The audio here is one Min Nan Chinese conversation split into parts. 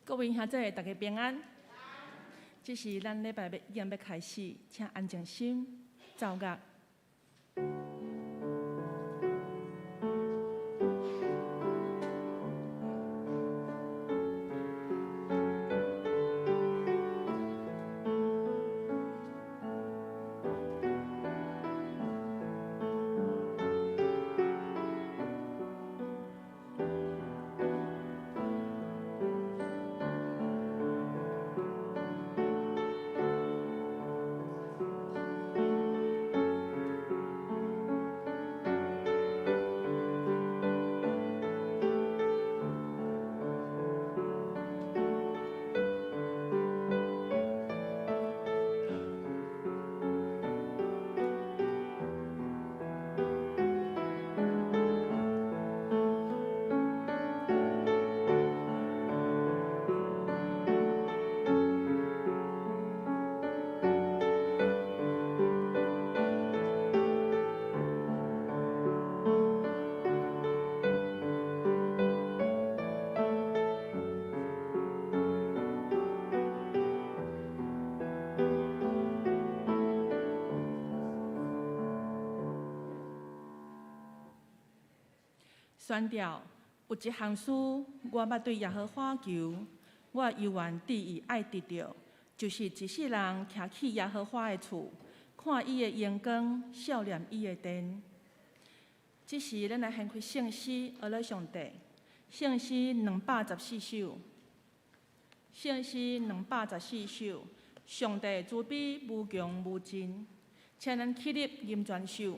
各位兄弟，大家平安。這是咱禮拜欲已經欲開始，請安靜心，奏樂。宣調，有一項事，我捌對耶和華求，我猶原致意愛得著，就是一世人徛去耶和華的厝，看伊的榮光，數念伊的殿。這時，咱來掀開聖詩，學咧上帝。聖詩214首，聖詩214首，上帝慈悲無窮無盡，請咱起立吟全首。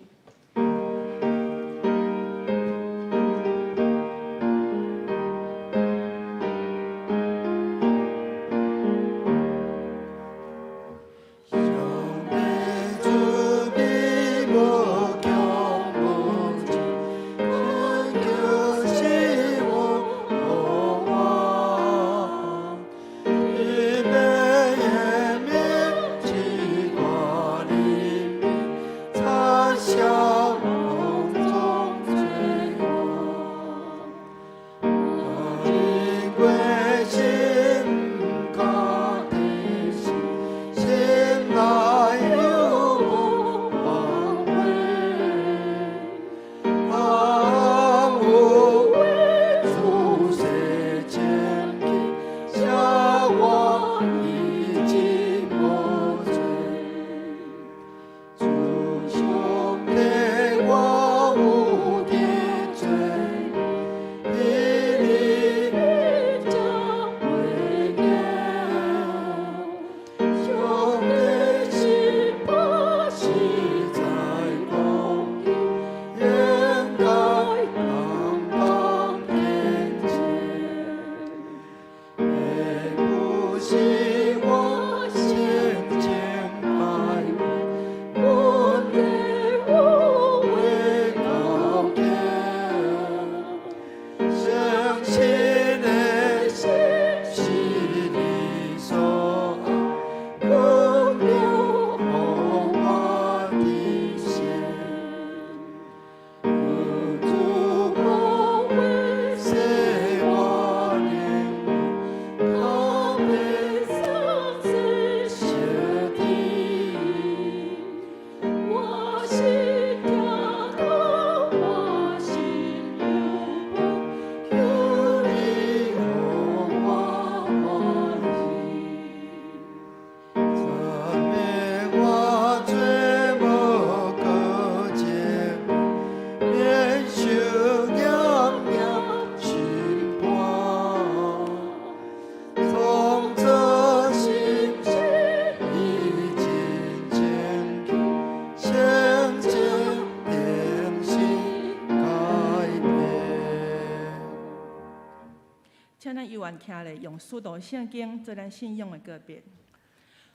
請咱猶原徛咧，用使徒聖經做咱信仰的告別。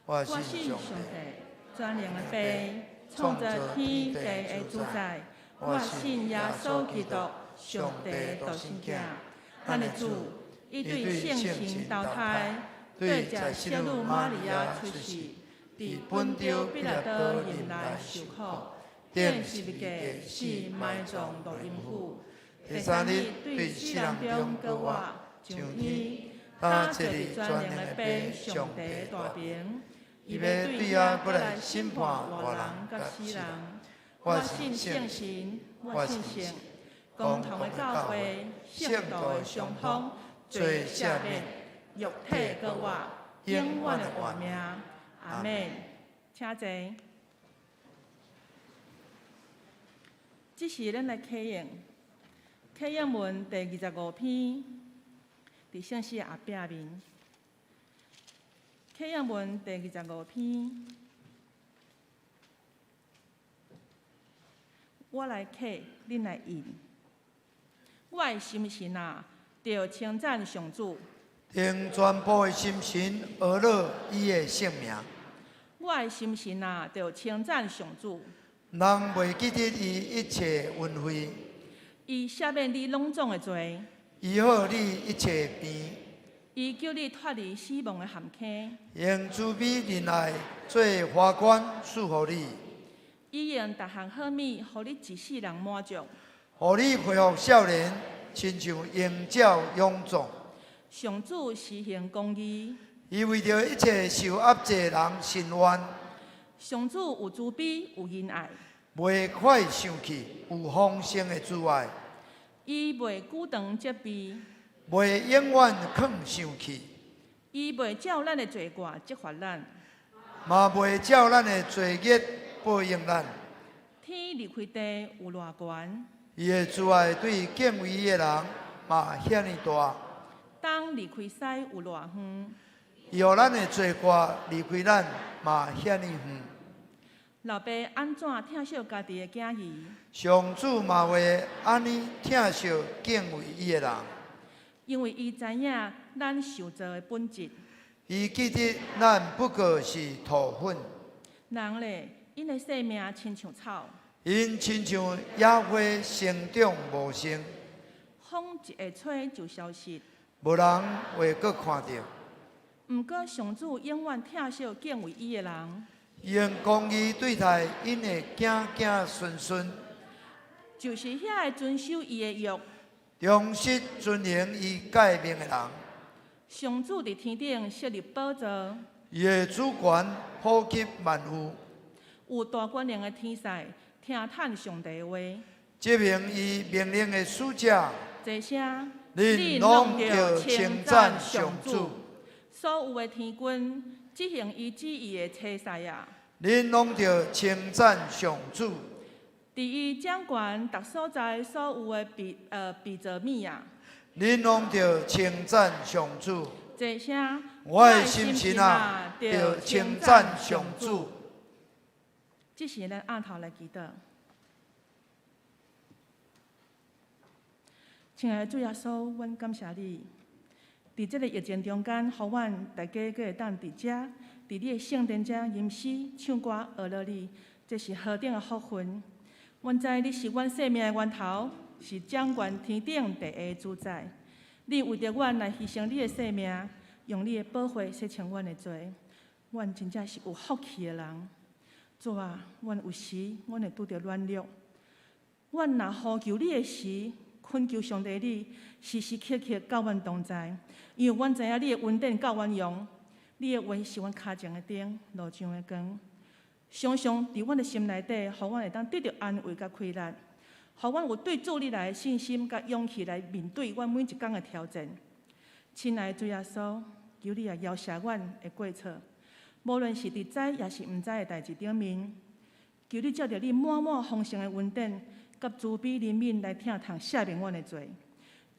我信上帝，全能的父，創造天地的主宰。我信耶穌基督，上帝的獨生囝，咱的主，伊對聖神投胎，對在聖女瑪利亞出世，佇本丟彼拉多忍耐受苦，釘十字架死埋葬落陰府，第三日對死人中閣活，上天，他坐佇全能的父上帝大爿，伊欲對遐閣來審判活人佮死人。我信聖神，我信聖共同的教會，聖徒的相通，罪赦免，肉體閣活，永遠的活命。阿們。請坐。這時咱來啟應，啟應文第25篇，佇聖詩後壁面。啟應文第二十五篇，我來啟，恁來應。我的心神啊，著稱讚上主。用全部的心神呵咾伊的聖名。我的心神啊，著稱讚上主。人袂記得伊一切恩惠。伊赦免你攏總的罪。醫好你一切病。伊救你脫離死亡的陷坑。用慈悲仁愛做華冠賜予你。伊用逐項好物，予你一世人滿足。予你恢復少年，親像鷹鳥勇壯。上主施行公義。伊為著一切受壓制的人伸冤。上主有慈悲，有仁愛。袂快生氣，有豐盛的慈愛。伊袂久長責備。袂永遠囥生氣。伊袂照咱的罪過責罰咱。嘛袂照咱的罪孽報應咱。天離開地有偌懸？伊的慈愛對敬畏伊的人嘛遐爾大。東離開西有偌遠？伊予咱的罪過離開咱嘛遐爾遠。老爸按怎疼惜家己的囝兒？上主嘛會按呢疼惜敬畏伊的人。因為伊知影咱受造的本質。伊記得咱不過是塗粉。人咧，𪜶的生命親像草。𪜶親像野花生長茂盛。風一下吹就消失。無人會閣看著。毋過上主永遠疼惜敬畏伊的人。用公義對待𪜶的子子孫孫。就是遐个遵守伊的約。忠實遵行伊誡命的人。上主佇天頂設立寶座。伊的主權普及萬有。有大權能的天使聽趁上帝的話。執行伊命令的使者。這聲，恁攏著稱讚上主。所有的天軍執行伊旨意的差使啊！恁攏著稱讚上主。佇伊掌權逐所在所有的被造物啊！恁攏著稱讚上主。這聲，我的心神啊，著稱讚上主。這時咱按頭來祈禱。親愛的主耶穌，阮感謝你，佇這个疫情中間，予阮大家閣會當佇遮，佇你的聖殿遮吟詩、唱歌、呵咾你，這是何等的福分！阮知你是阮生命的源頭，是掌權天頂地的主宰。你為著阮來犧牲你的生命，用你的寶血洗清阮的罪。阮真正是有福氣的人。主啊，阮有時阮會拄著軟弱，阮若呼求你的時，懇求上帝你時時刻刻佮阮同在，因為阮知影你的恩典夠阮用，你的話是阮跤前的燈，路上的光。常常佇阮的心內底，予阮會當得著安慰佮氣力，予阮有對主你來的信心佮勇氣來面對阮每一工的挑戰。親愛的主耶穌，求你來饒赦阮的過錯，無論是佇知抑是毋知的代誌頂面，求你照著你滿滿豐盛的恩典，佮慈悲憐憫來疼痛赦免阮的罪，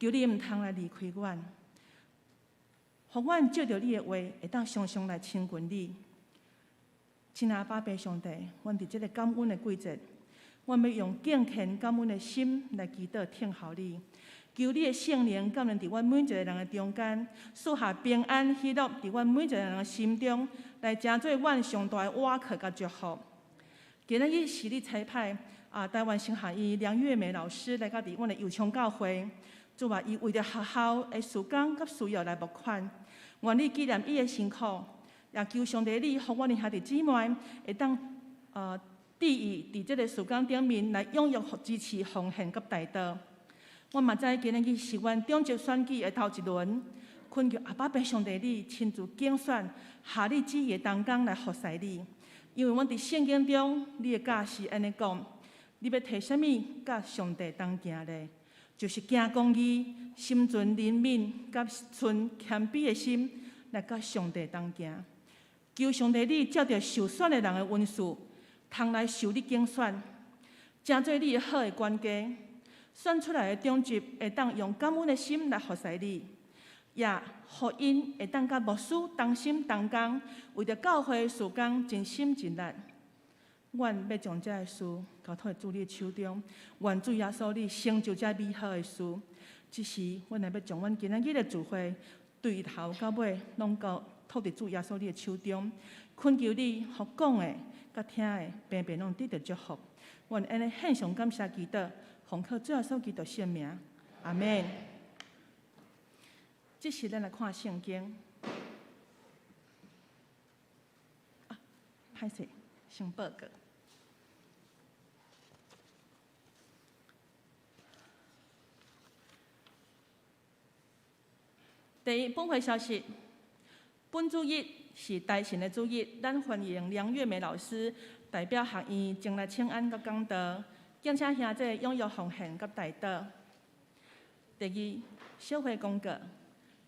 求你毋通來離開阮，予阮照著你的話，會當常常來親近你。親愛的阿爸上帝，阮佇這个感恩的季節，阮欲用敬虔感恩的心來祈禱聽候你，求你的聖靈降臨佇阮每一個人的中間，賜下平安喜樂佇阮每一個人的心中，來成做阮上大的倚靠佮祝福。今仔日是你差派啊，台灣神學院梁月美老師來到佇阮的右昌教會，主啊，伊為著學校的事工佮需要來募款，願你紀念伊的辛苦，也求上帝你，予阮的兄弟姊妹會當致意佇這个事工頂面來踴躍支持奉獻佮代禱。我嘛知今仔日是阮長執選舉的頭一輪，懇求阿爸父上帝你親自揀選合你旨意的同工來服侍你，因為阮佇聖經中，你的教示按呢講，你欲提啥物佮上帝同行咧？就是行公義、心存憐憫、佮存謙卑的心來佮上帝同行。求上帝你照著受選的人的恩賜，通來受你揀選，成做你的好的管家，選出來的長執會當用感恩的心來服侍你，也予𪜶會當佮牧師同心同工，為著教會事工盡心盡力。阮欲將這个事交託佇主你的手中，願主耶穌你成就這美好的事。這時，阮也欲將阮今仔日的聚會，對頭到尾，攏交託佇主耶穌你的手中，懇求你，予講的、佮聽的，平平攏得著祝福。阮按呢獻上感謝祈禱，奉靠主耶穌基督聖名，阿們。這時，咱來看聖經。啊，歹勢，先報告。第一，本會消息。本主日是大神的主日，咱歡迎梁月美老師代表學院前來請安佮講道，敬請兄弟踴躍奉獻佮代禱。第二，小會公告。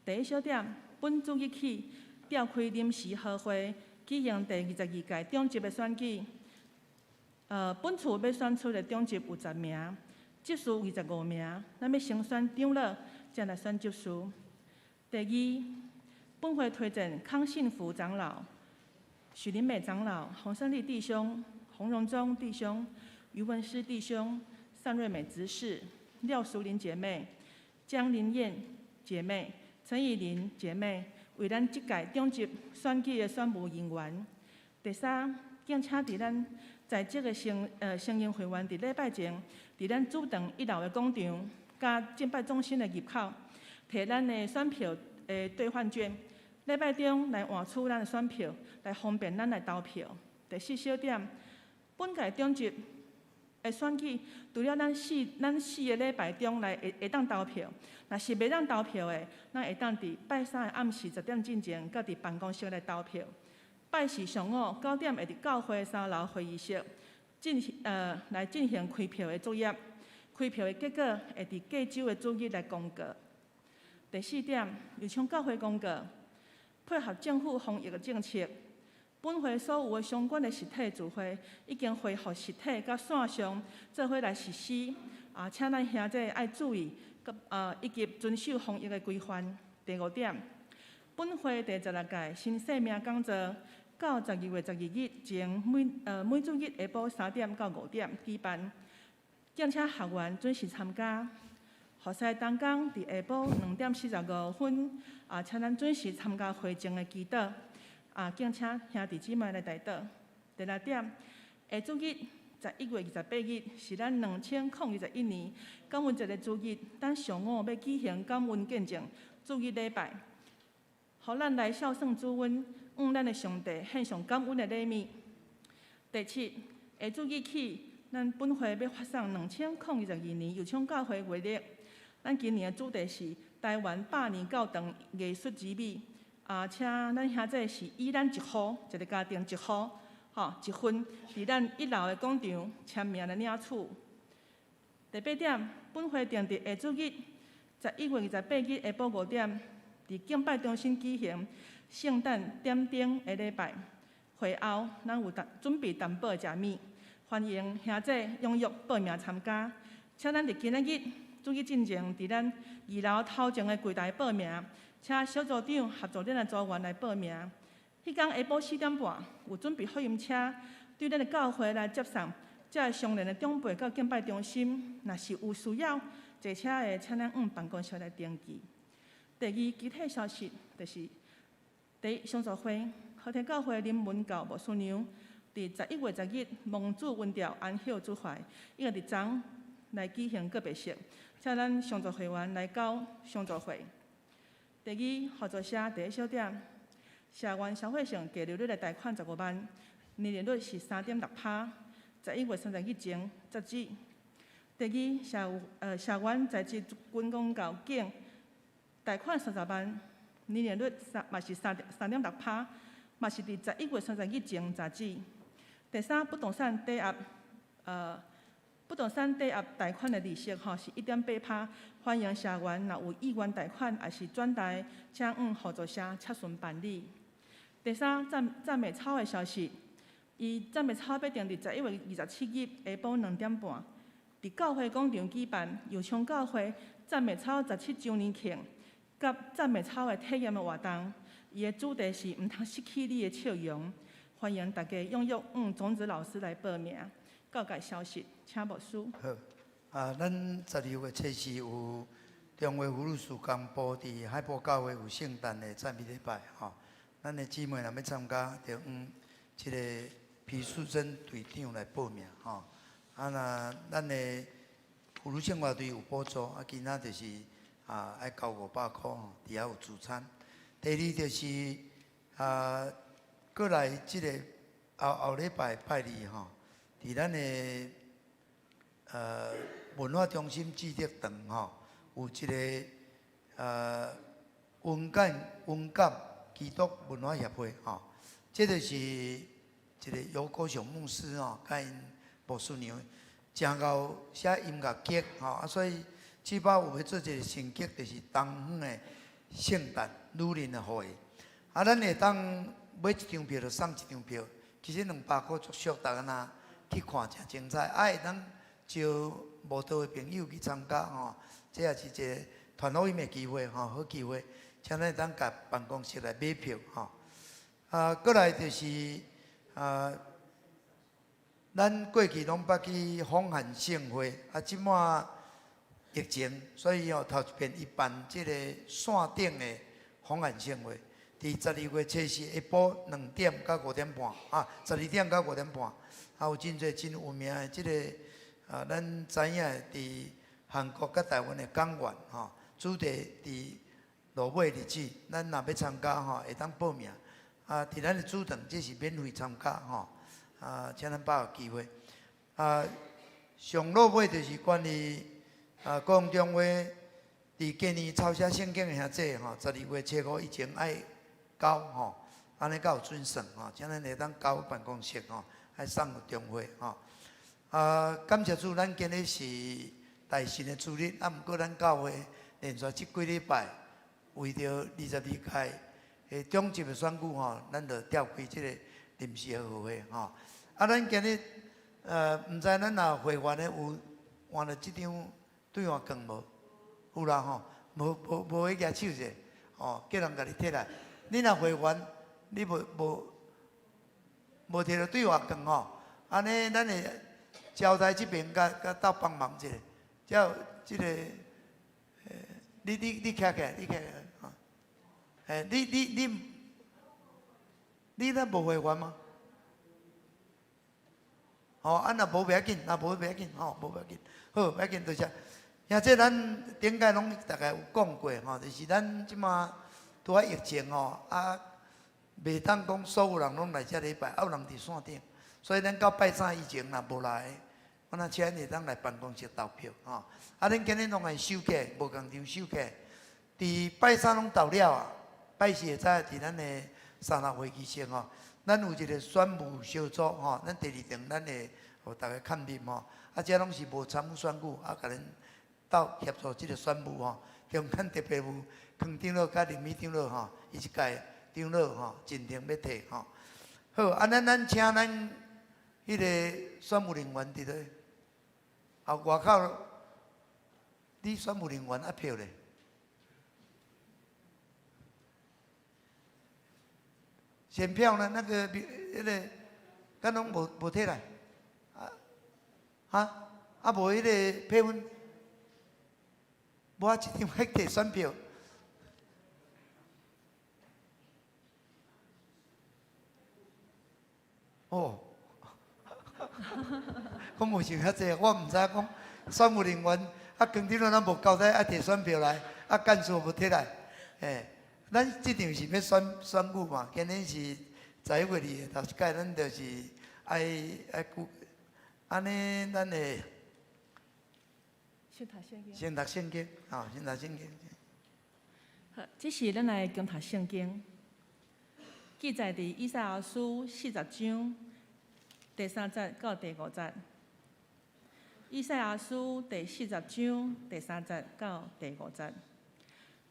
第一小點，本主日起召開臨時合會，舉行第22屆長執的選舉。本次欲選出的長執有十名，執事25名，咱欲先選長老，才來選執事。第二，本會推薦康信福長老、許林美長老、洪勝利弟兄、洪榮忠弟兄、余文師弟兄、單瑞美執事、廖淑玲姐妹、江林燕姐妹、陳以琳姐妹，為咱這屆長執選舉的選務人員。第三，敬請佇咱在職的成人會員佇禮拜前，佇咱主堂一樓的廣場，佮敬拜中心的入口，提咱的選票的兌換券，禮拜中來換取咱的選票，來方便咱來投票。第四小點，本屆長執的選舉，除了咱四个禮拜中來會當投票，若是袂當投票的，咱會當佇拜三的暗時10點進前，佮佇辦公室來投票。拜四上午9點會佇教會三樓會議室來進行開票的作業，開票的結果會佇隔週的主日來公告。第四點，右昌教會公告，配合政府防疫的政策，本會所有的相關的實體聚會已經恢復實體佮線上做伙來實施。啊，請咱兄弟愛注意，以及遵守防疫的規範。第五點，本會第16屆新生命講座，到12月12日前，每主日下晡3點到5點舉辦，敬請學員準時參加。服侍同工佇下晡2點45分，啊，請咱準時參加會前的祈禱，啊，敬請兄弟姊妹來代禱。第六點，下主日11月28日是咱2021年感恩節的主日，咱上午欲舉行感恩見證主日禮拜，予咱來孝順主恩，向咱的上帝獻上感恩的禮物。第七，下主日起，咱本會欲發送2022年右昌教會月曆。咱今年的主題是台灣百年教堂藝術之美，啊，請咱兄弟是以咱一戶一个家庭一戶，吼一份，佇咱一樓的廣場簽名來領取。第八點，本會定佇下主日11月28日下晡5點，佇敬拜中心舉行聖誕點燈的禮拜。會後，咱有準備淡薄的食物，歡迎兄弟踴躍報名參加。請咱佇今仔日主日進前，佇咱二樓頭前的櫃台報名，請小組長協助咱的組員來報名。彼工下晡4點半，有準備福音車，對咱的教會來接送這个相連的長輩到敬拜中心。若是有需要坐車的，請咱往辦公室來登記。第二，其他消息就是第一，上座會和天教會林文教牧師娘，佇11月10日蒙主恩召安息主懷，伊會佇昨來舉行告別式，請咱上座會員來到上座會。第二，合作社第一小點，社員消費性低利率的貸款15萬，年利率是3.6%，11月30日前截止。第二，社員在職軍公教警貸款30萬，年利率三嘛是三三點六趴，嘛是佇十一月三十日前截止。第三，不動產抵押貸款的利息吼是1.8趴，歡迎社員若有意願貸款，抑是轉貸，請往互助社洽詢辦理。第三，讚讚美操的消息，伊讚美操欲定佇十一月二十七日下晡2點半，佇教會廣場舉辦右昌教會讚美操十七週年慶佮讚美操的體驗的活動。伊的主題是毋通失去你的笑容，歡迎大家踴躍向種子老師來報名。告解消息，請牧師。好，啊，咱十二月初四有中華婦女事工部佇海埔教會有聖誕的讚美禮拜吼。咱的姊妹若欲參加，就向這个皮淑珍隊長來報名吼。啊，若咱的婦女生活隊有補助，啊，其他就是啊愛交五百箍吼，佇遐有主餐。第二就是啊，過來這个後後禮拜拜二吼，佇咱的文化中心志德堂吼，有一个雲港基督文化協會吼，這就是一个尤國雄牧師吼，佮𪜶牧師娘誠𠢕寫音樂劇吼，啊，所以這擺有欲做一个神劇，就是東方的聖誕女人的會。啊，咱會當買一張票就送一張票，其實兩百箍足俗，逐家若去看誠精彩，啊會當招無到的朋友去參加吼，這也是一个傳福音的機會吼，好機會，請咱會當共辦公室來買票吼。啊，過來就是啊，咱過去攏捌去訪韓聖會，啊，這擺疫情，所以吼頭一遍伊辦這个線頂的訪韓聖會，佇十二月初四下晡2點到5點半，啊，12點到5點半，啊，有真濟真有名的這个啊，咱知影的佇韓國佮台灣的講員吼，主題佇落尾日子，咱若欲參加吼，會當報名。啊，佇咱的主場，這是免費參加吼。啊，請咱把握機會。啊，上落尾就是關於啊，高雄中會佇今年抄寫聖經的兄弟吼，十二月初五以前愛交吼，按呢才有準算吼，請咱會當交辦公室吼，愛送予中會吼。啊，感謝主，咱今日是大神的主日，啊，毋過咱教會連續這幾禮拜，為著二十二屆的長執的選舉吼，咱就召開這個臨時的會吼。啊，咱今日毋知咱若會員的有換著這張兌換券無？有啦吼，無無無去舉手者，吼，叫人共你提來。你若會員，你無無無提著兌換券吼，按呢咱會招待這邊共共鬥幫忙一下，才這个，你你你徛起來，你徛起來，吼，嘿，你你你你若無會員嗎？吼，啊若無袂要緊，若無袂要緊，吼，無袂要緊，好，袂要緊，多謝。兄弟咱頂擺攏大概有講過吼，就是咱這馬拄仔疫情吼，啊，袂當講所有人攏來遮禮拜，啊有人佇線頂，所以咱到拜三以前若無來，我若請會當來辦公室投票吼。啊，恁今日攏愛收起，無仝場收起，佇拜三攏投了啊，拜四下早佇咱的三樓會議室吼，咱有一个選務小組吼，咱第二場咱會予逐家看入吼，啊，這攏是無參與選舉，啊，共恁鬥協助這个選務吼，中間特別有康長老佮林美長老吼，伊這屆長老吼，進程欲提吼。好，啊，咱咱請咱彼个選務人員佇佗？啊，外口你選務人員啊票咧？選票呢？那个彼个，敢攏無無提來？啊，哈，啊無彼个配分，無啊，一張愛提選票。哦，我無想遐濟，我毋知講選務人員啊，當長老咱無交代愛提選票來，啊幹事無提來，嘿。咱這場是欲選選舉嘛？今年是十一月二日頭一擺，咱就是愛愛顧，按呢，咱會先讀聖經。先讀聖經，吼，先讀聖經。好，好，這時咱來共讀聖經，記載佇以賽亞書四十章第三節到第五節。以賽亞書第四十章第三節到第五節，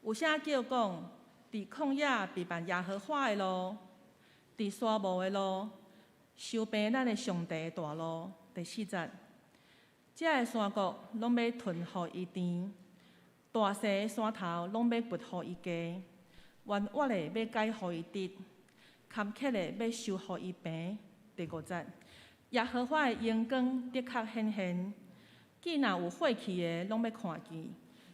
有聲叫講：佇曠野備辦耶和華的路，佇沙漠的路，修平咱的上帝的大路。第四節，這个山谷攏欲吞予伊甜，大細的山頭攏欲掘予伊低，彎挖的欲改予伊直，坎坷的欲修予伊平。第五節，耶和華的榮光的確顯現，見若有血氣的攏欲看見，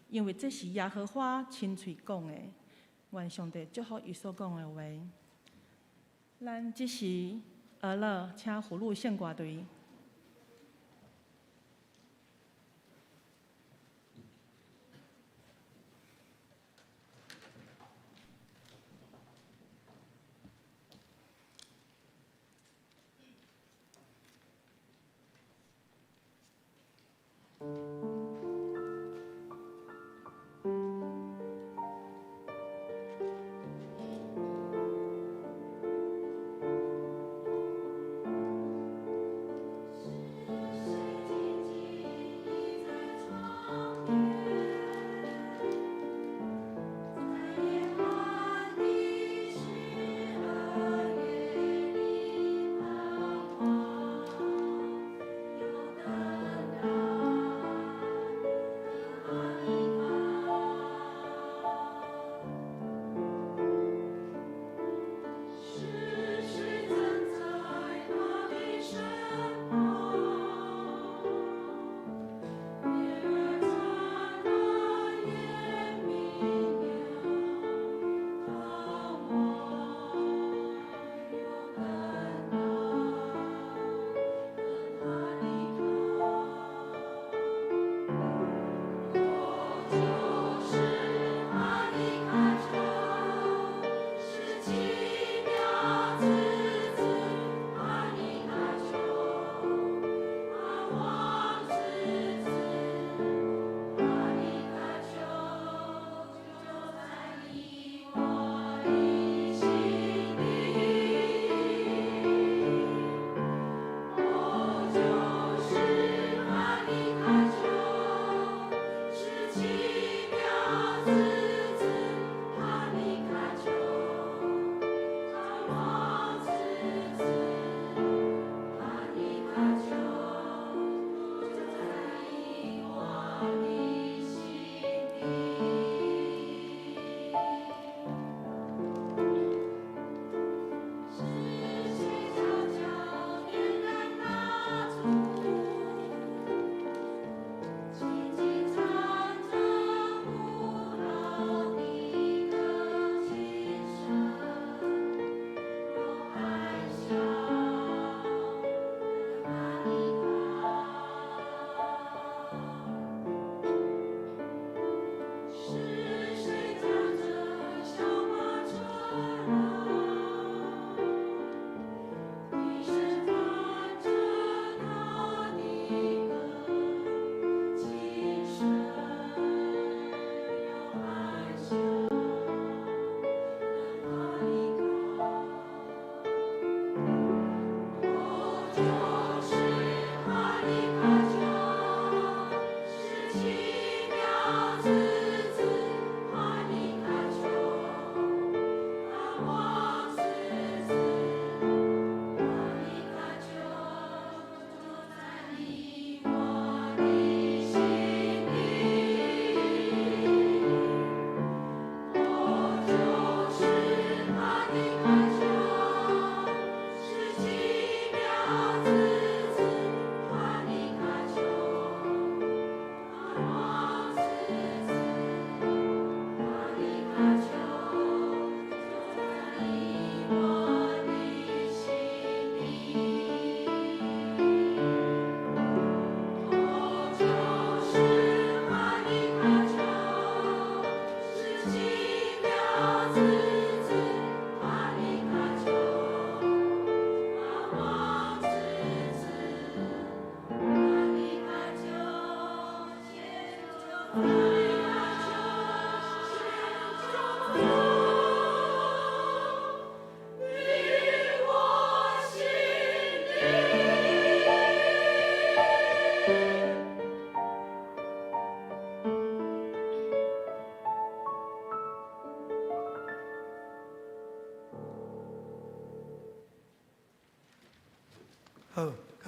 因為這是耶和華親喙講的。願上帝祝福伊所講的話。咱這時，阿樂請福祿聖歌隊。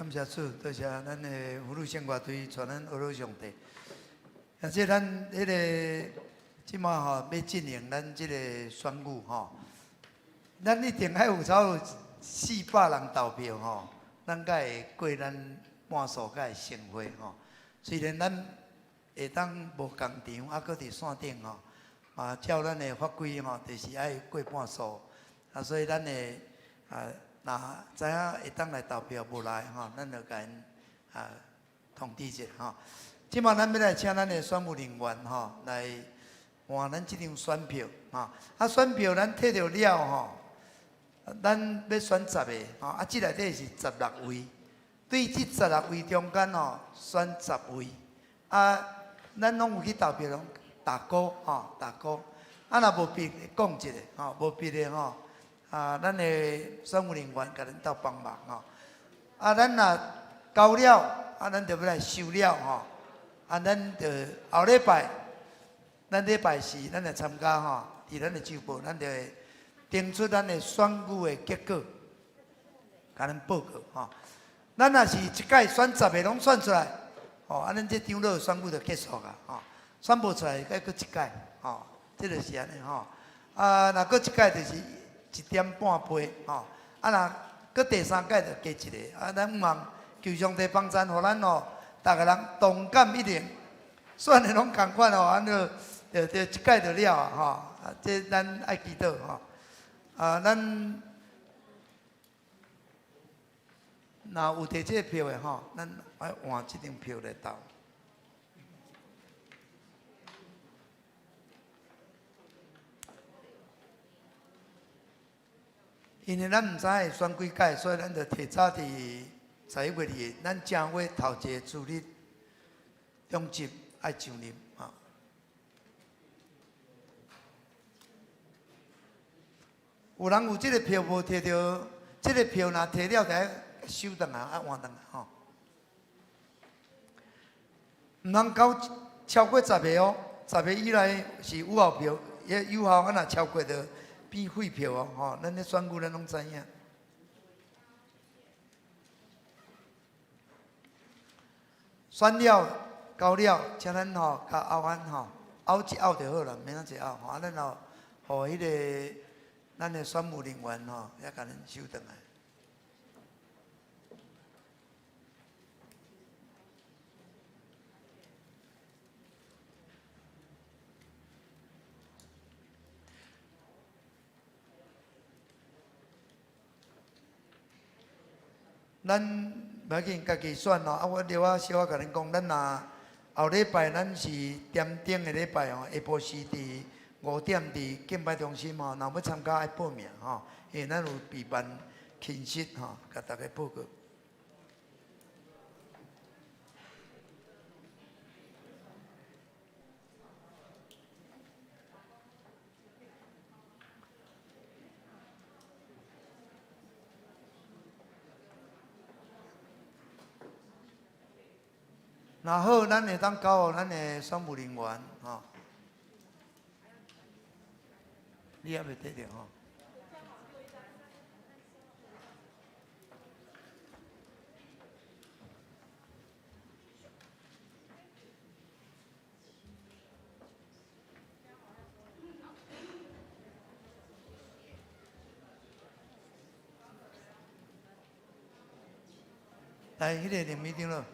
感謝主，多謝咱的福祿聖樂隊帶咱學老上帝。而且咱彼个這馬吼欲進行咱這个選舉吼，咱一定愛有差不多400人投票吼，咱才會過咱半數，才會成會吼。雖然咱會當無仝場，猶閣佇線頂吼，嘛照咱的法規吼，就是愛過半數。啊，所以咱的啊，若知影會當來投票無來吼，咱就共𪜶啊通知一下吼。這馬咱欲來請咱的選務人員吼來換咱這張選票吼。啊，選票咱提著了吼，咱欲選十个吼，啊，這內底是16位，對這十六位中間吼選十位，啊，咱攏有去投票，攏打勾吼，打勾。啊，若無筆講一下吼，無筆的吼，啊，咱的選務人員共咱鬥幫忙吼。啊，咱若交了，啊，咱就欲來收了吼。啊，咱就後禮拜，咱禮拜四咱來參加吼，佇咱的週報，咱就會定出咱的選舉的結果，共咱報告吼。咱若是一擺選十个攏選出來，吼，啊，咱這長老選舉就結束啊，吼。選無出來，愛閣一擺，吼，這就是按呢吼。啊，若閣一擺就是1點半倍，吼。啊，若閣第三擺就加一个。啊，咱望求上帝幫贊，予咱吼，逐个人同感一靈，選的攏仝款吼，按呢就就一擺就了啊，吼。啊，這咱愛祈禱吼。啊，咱若有提這个票的吼，咱愛換這張票來投。因為咱毋知會選幾擺，所以咱就提早佇11月2日，咱正月頭一個主日中集愛上任吼。有人有這个票無提著，這个票若提了，就愛收轉來，愛換轉來吼。毋通交超過十个哦，十个以內是有效票，也有效，啊若超過就變廢票哦，吼！咱咧選舉咱攏知影。選了交了，請咱吼共拗安吼，拗一拗就好啦，免遮濟拗吼。啊，咱後予彼个咱的選務人員吼，也共咱收轉來。咱無要緊，家己選咯。啊，我著我小可共恁講，咱若後禮拜咱是點燈的禮拜吼，下晡時佇5點佇敬拜中心吼，若欲參加愛報名吼，因為咱有備辦慶祝吼，共大家報告。若好，咱會當交予咱的選務人員吼。你猶未提著吼？來，彼个林秘長咯，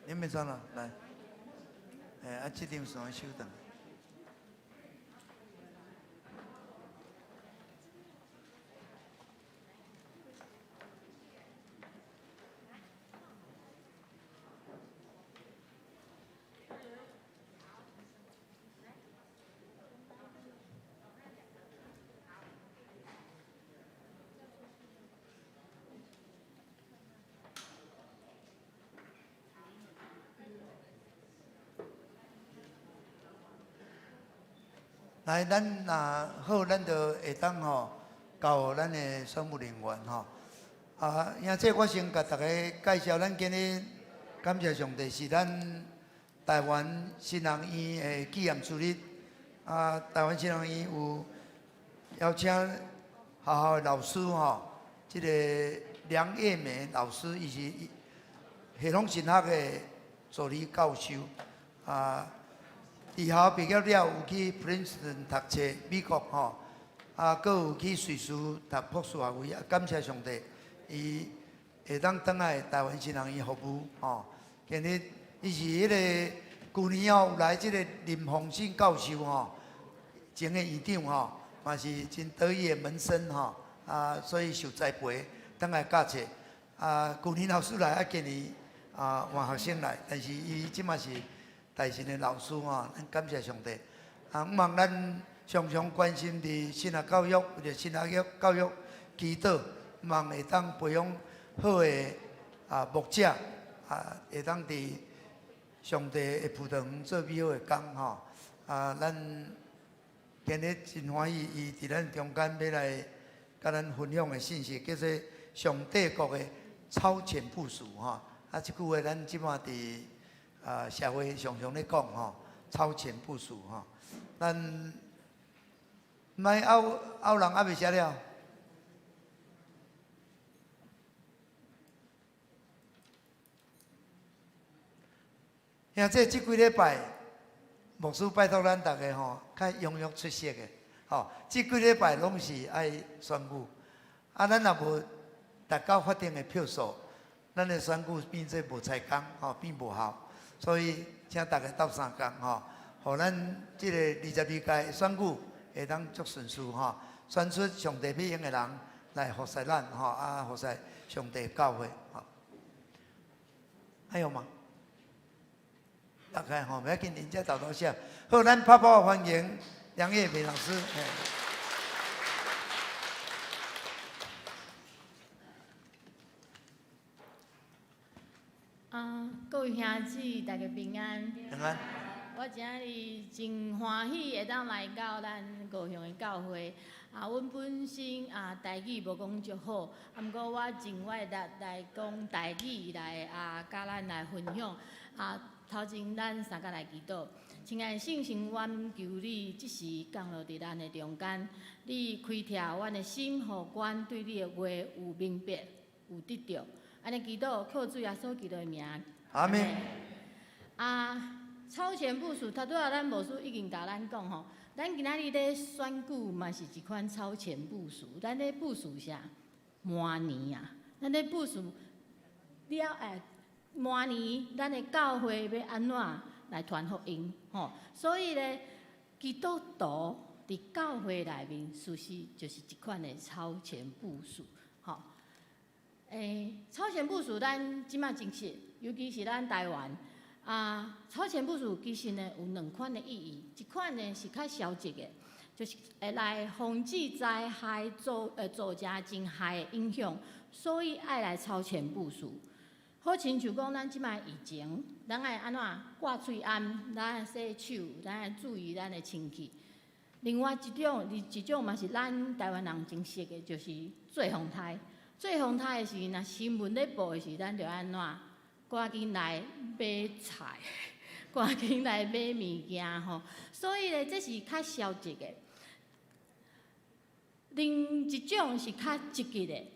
林秘長咯，來，欸，啊，這張相收轉。來，咱若好，咱就會當吼交予咱的選務人員吼。啊，兄弟，我先共大家介紹，咱今日感謝上帝是咱台灣新人院的紀念主日。啊，台灣新人院有邀請學校的老師吼，這个梁葉梅老師，伊是系統神學的助理教授。啊，佇學校畢業了，有去 Princeton 讀冊，美國吼，啊，閣有去瑞士讀博士學位。啊，感謝上帝，伊會當轉來台灣神學院服務吼。今日伊是彼个舊年哦，有來這個林鴻信教授吼，前个院長吼，嘛是真得意的門生吼，啊，所以受栽培，轉來教冊。啊，舊年老師來，啊，今年啊換學生來，但是伊這馬是大神的老師吼，咱感謝上帝。啊，向望咱常常關心佇神學教育，為著神學教育祈禱，望會當培養好的啊牧者，啊，會當佇上帝的葡萄園做美好的工吼。啊，咱今日真歡喜，伊佇咱中間欲來佮咱分享的信息，叫做上帝國的超前部署吼。啊，這句話咱這馬佇啊社會常常咧講吼，超前部署吼。咱莫拗拗人猶未寫了。兄弟，這幾禮拜牧師拜託咱逐家吼，較踴躍出席的，吼，這幾禮拜攏是愛選舉，啊，咱若無達到法定的票數，咱的選舉變做無採工，吼，變無效，所以請大家鬥相共吼，予咱這个22屆選舉會當足順遂吼，選出上帝欲用的人來服侍咱吼，啊，服侍上帝教會吼。還有嗎？大概吼，袂要緊，人家豆豆寫。好，咱拍拍歡迎梁葉美老師。啊，各位兄姊，大家平安。平安。我今日真歡喜會當來到咱高雄的教會。啊，阮本身啊，台語無講足好，啊，毋過我盡我的力來講台語來啊，佮咱來分享。啊，頭前咱三個來祈禱。親愛的聖神，阮求你這時降落佇咱的中間，你開拓阮的心，予阮對你的話有明白，有得著。按呢祈禱，靠主耶穌基督的名。阿們。啊，超前部署，頭拄仔咱牧師已經共咱講吼，咱今仔日咧選舉嘛是一款超前部署，咱咧部署啥？明年啊，咱咧部署了欸，明年咱的教會欲按怎來傳福音吼？所以咧，基督徒佇教會內面，事實就是一款的超前部署，吼。欸，超前部署，咱這馬真實，尤其是咱台灣啊。超前部署其實呢有兩款的意義，一款呢是較消極的，就是會來防止災害造成真害的影響，所以愛來超前部署。好親像講咱這馬疫情，咱愛按怎掛喙罨，咱愛洗手，咱愛注意咱的清氣。另外一種，一種嘛是咱台灣人真熟的，就是做風颱。做風颱的時，若新聞咧報的時，咱就按怎？趕緊來買菜，趕緊來買物件吼。所以咧，這是較消極的。另一種是較積極的，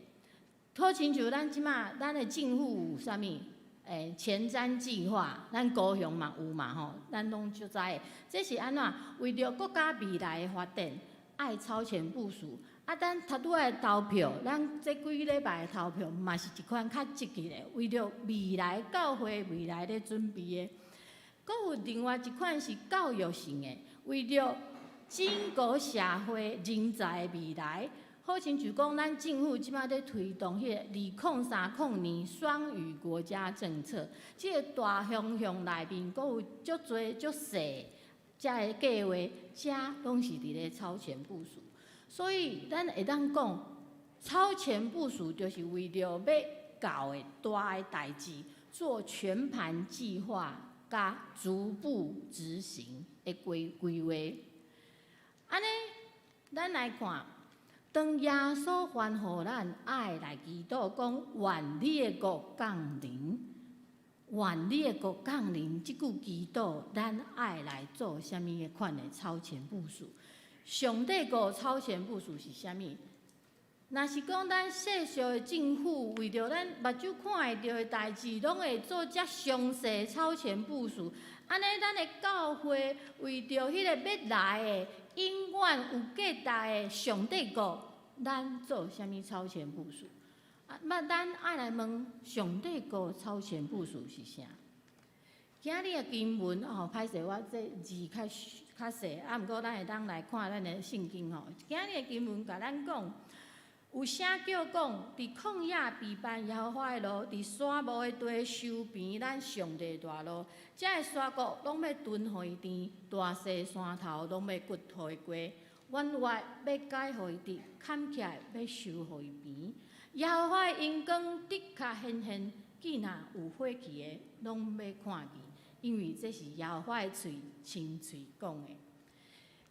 好親像咱這馬，咱的政府有啥物？欸，前瞻計劃，咱高雄嘛有嘛吼，咱攏足知的。這是按怎？為著國家未來的發展，愛超前部署。啊，咱頭拄仔投票，咱這幾禮拜的投票嘛是一款較積極的，為著未來教會未來咧準備的。閣有另外一款是教育性的，為著整個社會人才的未來，好親像講咱政府這馬咧推動彼個2030年雙語國家政策，這個大方向內面，閣有足濟足細遮个計劃，遮攏是佇咧超前部署。所以，咱會當講，超前部署就是為著欲到的大的代誌，做全盤計劃，佮逐步執行的規規劃。按呢，咱來看，當耶穌吩咐咱愛來祈禱，講願你的國降臨，願你的國降臨，這句祈禱，咱愛來做啥物的款的超前部署？上帝國超前部署是啥物？若是講咱世俗的政府為著咱目睭看會著的代誌，攏會做遮詳細超前部署，按呢咱的教會為著彼個欲來的永遠有價值的上帝國，咱做啥物超前部署？啊，那咱愛來問上帝國超前部署是啥？今日的經文吼，歹勢我這字較較細，啊，毋過咱會當來看咱的聖經吼。今日的經文共咱講，有聲叫講，佇曠野備辦耶和華的路，佇沙漠的地修平咱上帝大路。遮的山谷攏欲吞予伊甜，大細山頭攏欲掘予伊低，彎彎欲改予伊直，坎起來欲修予伊平。耶和華的榮光的確顯現，見若有火氣的，攏欲看見，因為這是耶和華的喙親喙講的。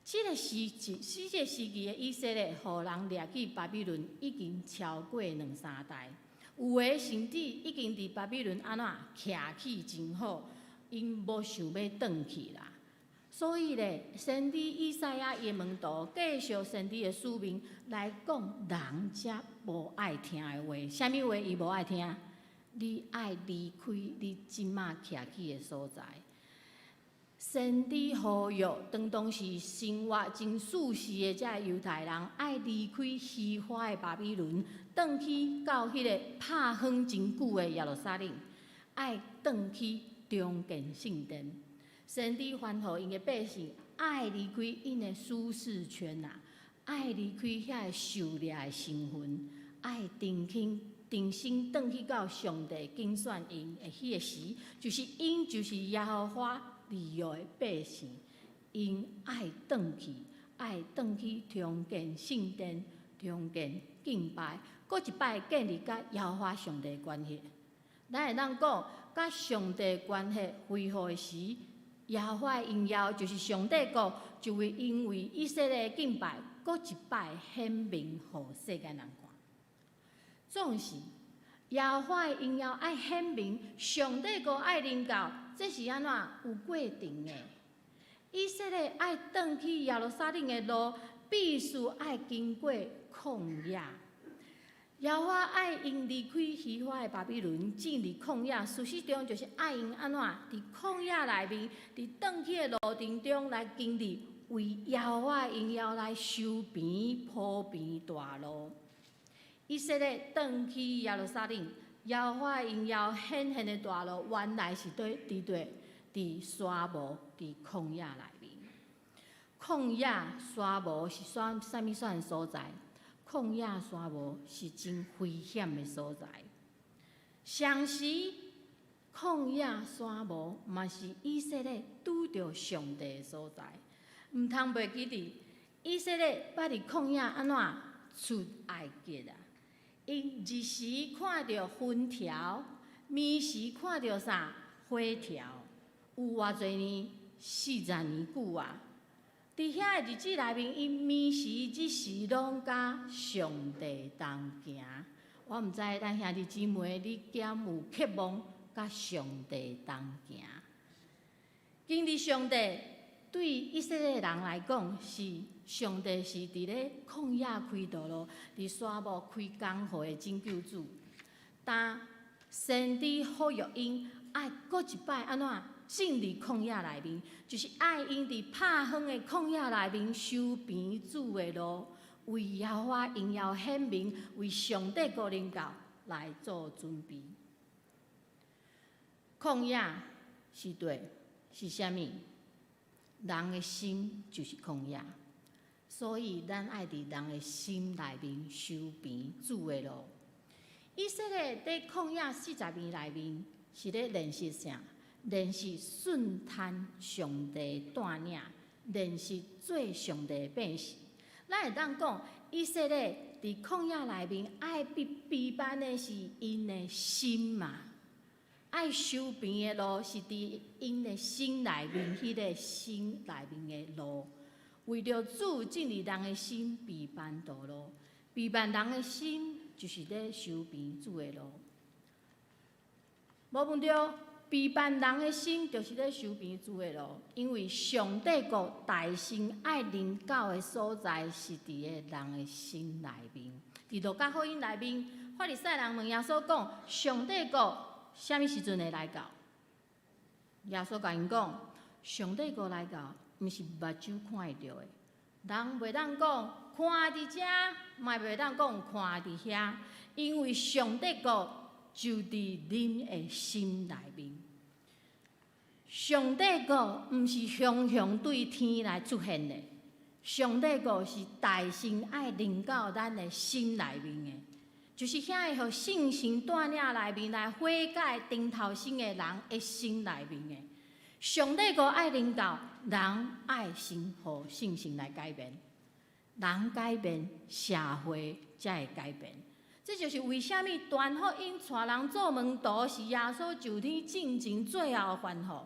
這個時期的以色列，予人掠去巴比倫已經超過兩三代，有的甚至已經佇巴比倫按怎徛起真好，𪜶無想欲轉去啦。所以咧，先知以賽亞伊的門徒繼續先知的使命來講人遮無愛聽的話。啥物話伊無愛聽？你愛離開你這馬徛起的所在。先知呼籲當當時生活真舒適的遮个猶太人，愛離開虛華的巴比倫，轉去到彼个拍風真久的耶路撒冷，愛轉去重建聖殿。先知吩咐𪜶的百姓，愛離開𪜶的舒適圈啊，愛離開遐个受掠的身份，愛重新重新轉去到上帝揀選𪜶的彼个時，就是𪜶就是耶和華立約的百姓，𪜶愛轉去，愛轉去重建聖殿，重建敬拜，閣一擺建立佮耶和華上帝關係。咱會當講，佮上帝關係恢復的時，耶和華榮耀就是上帝國，就會因為以色列敬拜，閣一擺顯明予世間人看。總是耶和華的榮耀愛顯明，上帝國愛臨到，這是按怎有過程的。以色列愛轉去耶路撒冷的路，必須愛經過曠野。耶和華愛𪜶離開虛華的巴比倫，進入曠野。事實上，就是愛𪜶按怎佇曠野內面，佇轉去的路程中來經歷為耶和華榮耀來修平鋪平大路。以色列轉去耶路撒冷，耶和華榮耀顯現的大路，原來是佇佇佇佇沙漠、佇曠野內面。曠野沙漠是啥啥物款所在？曠野沙漠是真危險的所在。同時，曠野沙漠嘛是以色列拄著上帝的所在。毋通袂記得，以色列捌佇曠野按怎出埃及啊？𪜶日時看著雲柱，暝時看著啥火柱？有偌濟年？40年久啊！佇遐个日子內面，𪜶暝時日時攏佮上帝同行。我毋知咱兄弟姊妹，你敢有渴望佮上帝同行？經歷上帝對以色列人來講，是上帝是佇咧曠野開道路，佇沙漠開江河的拯救主。但先知呼籲𪜶愛閣一擺按怎進入曠野內面，就是愛𪜶佇拍風的曠野內面修平主的路，為耶和華榮耀顯明，為上帝國臨到來做準備。曠野是對，是啥物？人的心就是曠野，所以咱愛佇人的心內面修平主的路。以色列佇曠野四十年內面是咧練習啥？練習順趁上帝帶領，練習做上帝的百姓。咱會當講，以色列佇曠野內面愛被備辦的是𪜶的心嘛？愛修平的路是佇𪜶的心內面，彼個心內面的路，為著主進入人的心備辦道路，備辦人的心就是咧修平主的路。無問題，備辦人的心就是咧修平主的路，因為上帝國大聖愛臨到的所在是佇個人的心內面，佇路加福音內面，法利賽人問耶穌講：上帝國啥物時陣會來到？耶穌共𪜶講：上帝國來到，毋是目睭看會著的。人袂當講看佇遮，嘛袂當講看佇遐，因為上帝國就佇恁的心內面。上帝國毋是雄雄對天來出現的，上帝國是大先愛臨到咱的心內面的，就是遐會予聖神帶領內面來悔改、重頭生的人的心內面的。上帝國愛臨到，人愛先予聖神來改變，人改變，社會才會改變。這就是為啥物傳福音帶人做門徒是耶穌上天進前最後的吩咐。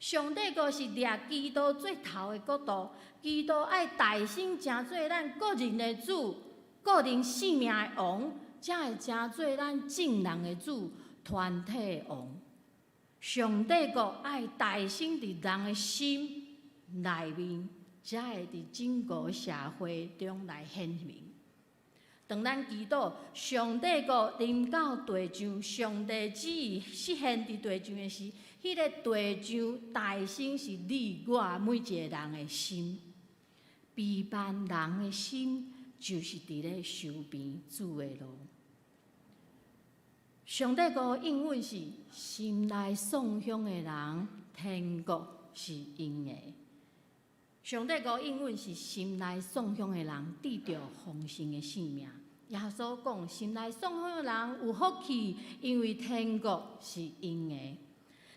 上帝國是掠基督做頭的國度，基督愛代先成做咱個人的主，個人性命的王，才會成做咱眾人的主，團體的王。上帝國愛代先佇人的心內面，才會佇整個社會中來顯明。當咱祈禱上帝國臨到地上，上帝旨意實現佇地上的時，彼個地上代先是你我每一個人的心。卑慢人的心，就是佇咧修平主的路。上帝國應允是心內喪胸的人，天國是𪜶的。上帝國應允是心內喪胸的人，得著豐盛的生命。耶穌講，心內喪胸的人有福氣，因為天國是𪜶的。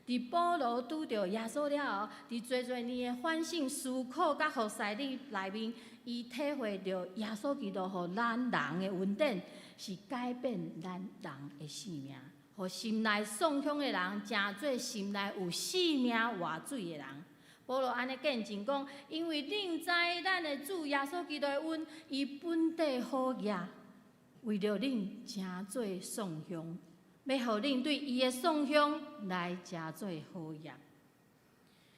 佇保羅拄著耶穌了後，佇濟濟年的反省思考佮服侍內面，伊體會著耶穌基督予咱人的恩典，是改變咱人的生命，予心內喪胸的人，成做心內有生命活水的人。保羅按呢見證講，因為恁知咱的主耶穌基督的恩，伊本底好額，為著恁成做喪胸，欲予恁對伊的喪胸來成做好額。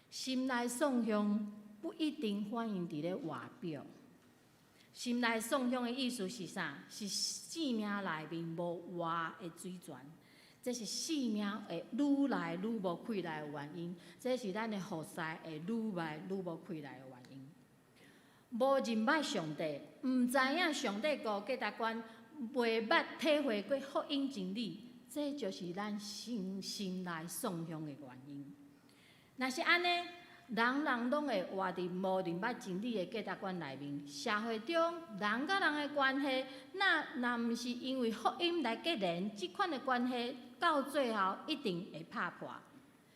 心內喪胸不一定反映佇咧外表。心內喪胸的意思是啥？是生命內面無活的水泉。這是生命會愈來愈無氣力的原因，這是咱的服侍會愈來愈無氣力的原因。無認捌上帝，毋知影上帝國價值觀，袂捌體會過福音真理，這就是咱心心內喪胸的原因。若是按呢，人人攏會活佇無認捌真理的價值觀內面，社會中人佮人的關係，若若毋是因為福音來結連，這款的關係到最後一定會拍破。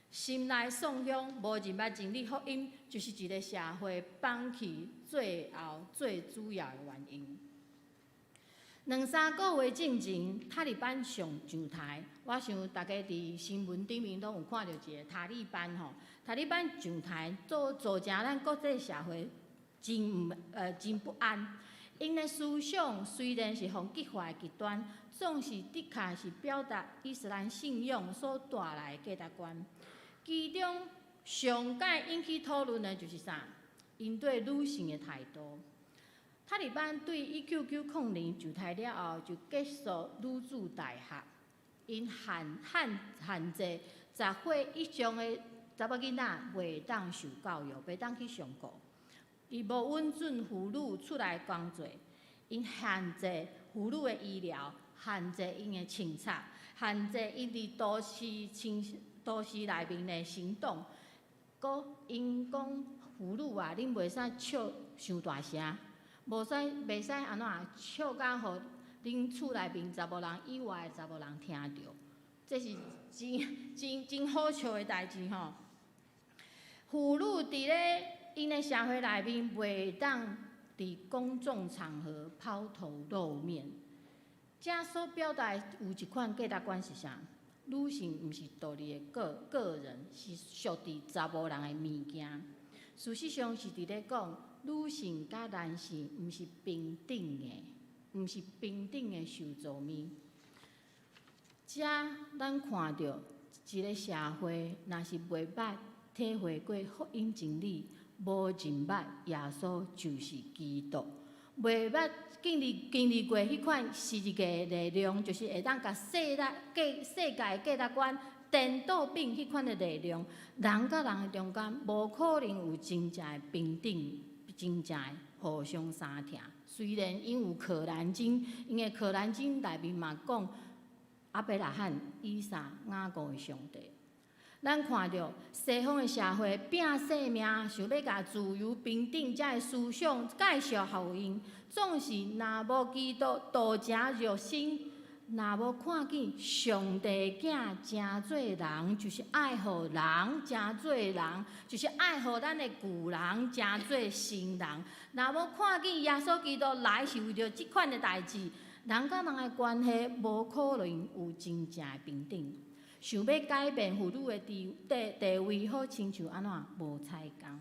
心內喪胸，無認捌真理福音，就是一個社會崩去最後最主要的原因。兩三個月進前，塔利班上上台，我想大家佇新聞頂面攏有看著一個塔利班吼。塔利班上台，造造成咱國際社會真毋真不安。𪜶的思想雖然是予激化的極端，總是的確是表達伊斯蘭信仰所帶來的價值觀。其中上蓋引起討論的就是啥？𪜶對女性的態度。塔利班對1990年上台了後，就結束女子大學，𪜶限限限制10歲以上的查某囡仔袂當受教育，袂當去上課。伊無允准婦女出來工作，𪜶限制婦女的醫療，限制𪜶的穿插，限制𪜶佇都市清都市內面的行動。閣𪜶講婦女啊，恁袂使笑傷大聲，無使袂使按怎笑甲予恁厝內面查某人以外的查某人聽著，這是真真真好笑的代誌吼。婦女佇咧𪜶的社會內面，袂當佇公眾場合拋頭露面。這所表達的有一款價值觀是啥？女性毋是獨立的個個人，是屬佇查某人的物件。事實上是佇咧講，女性佮男性毋是平等的，毋是平等的受造物。遮咱看著一個社會，若是袂捌體會過福音真理，無認捌耶穌就是基督，袂捌經歷過彼款十字架的力量，就是會當共世界價值觀顛倒變彼款的力量，人佮人的中間無可能有真正的平等，真正的互相相疼。雖然𪜶有可蘭經，𪜶的可蘭經內面嘛講亞伯拉罕、以撒、雅各的上帝。咱看著西方的社會拼性命，想欲共自由、平等這个思想介紹予𪜶，總是若無基督道成肉身，若無看見上帝囝成做人，就是愛予人成做人，就是愛予咱的舊人成做新人。若無看見耶穌基督來是為著這款的代誌，人佮人的關係無可能有真正的平等。想欲改變婦女的地位，好親像按怎無彩工。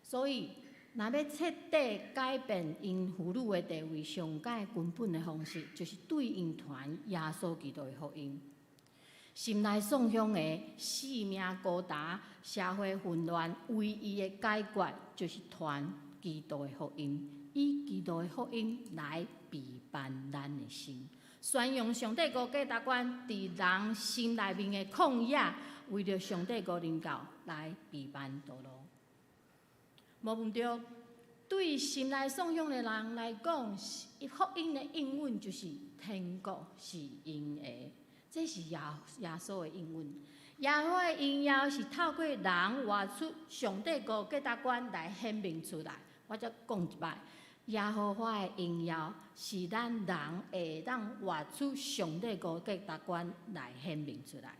所以，若欲徹底改變𪜶婦女的地位，上蓋根本的方式，就是對𪜶傳耶穌基督的福音。心內創鄉的四命高達、社會混亂，唯一的解決就是傳基督的福音，以基督的福音來備辦咱的心。宣揚上帝國價值觀，佇人心內面的曠野，為著上帝國臨到來備辦道路。無毋對，對心內創鄉的人來講，福音的應允就是天國是𪜶的，這是耶穌的應允。耶和華的榮耀是透過人活出上帝國價值觀來顯明出來。我再講一擺。耶和華的榮耀是咱人會當活出上帝國價值觀來顯明出來。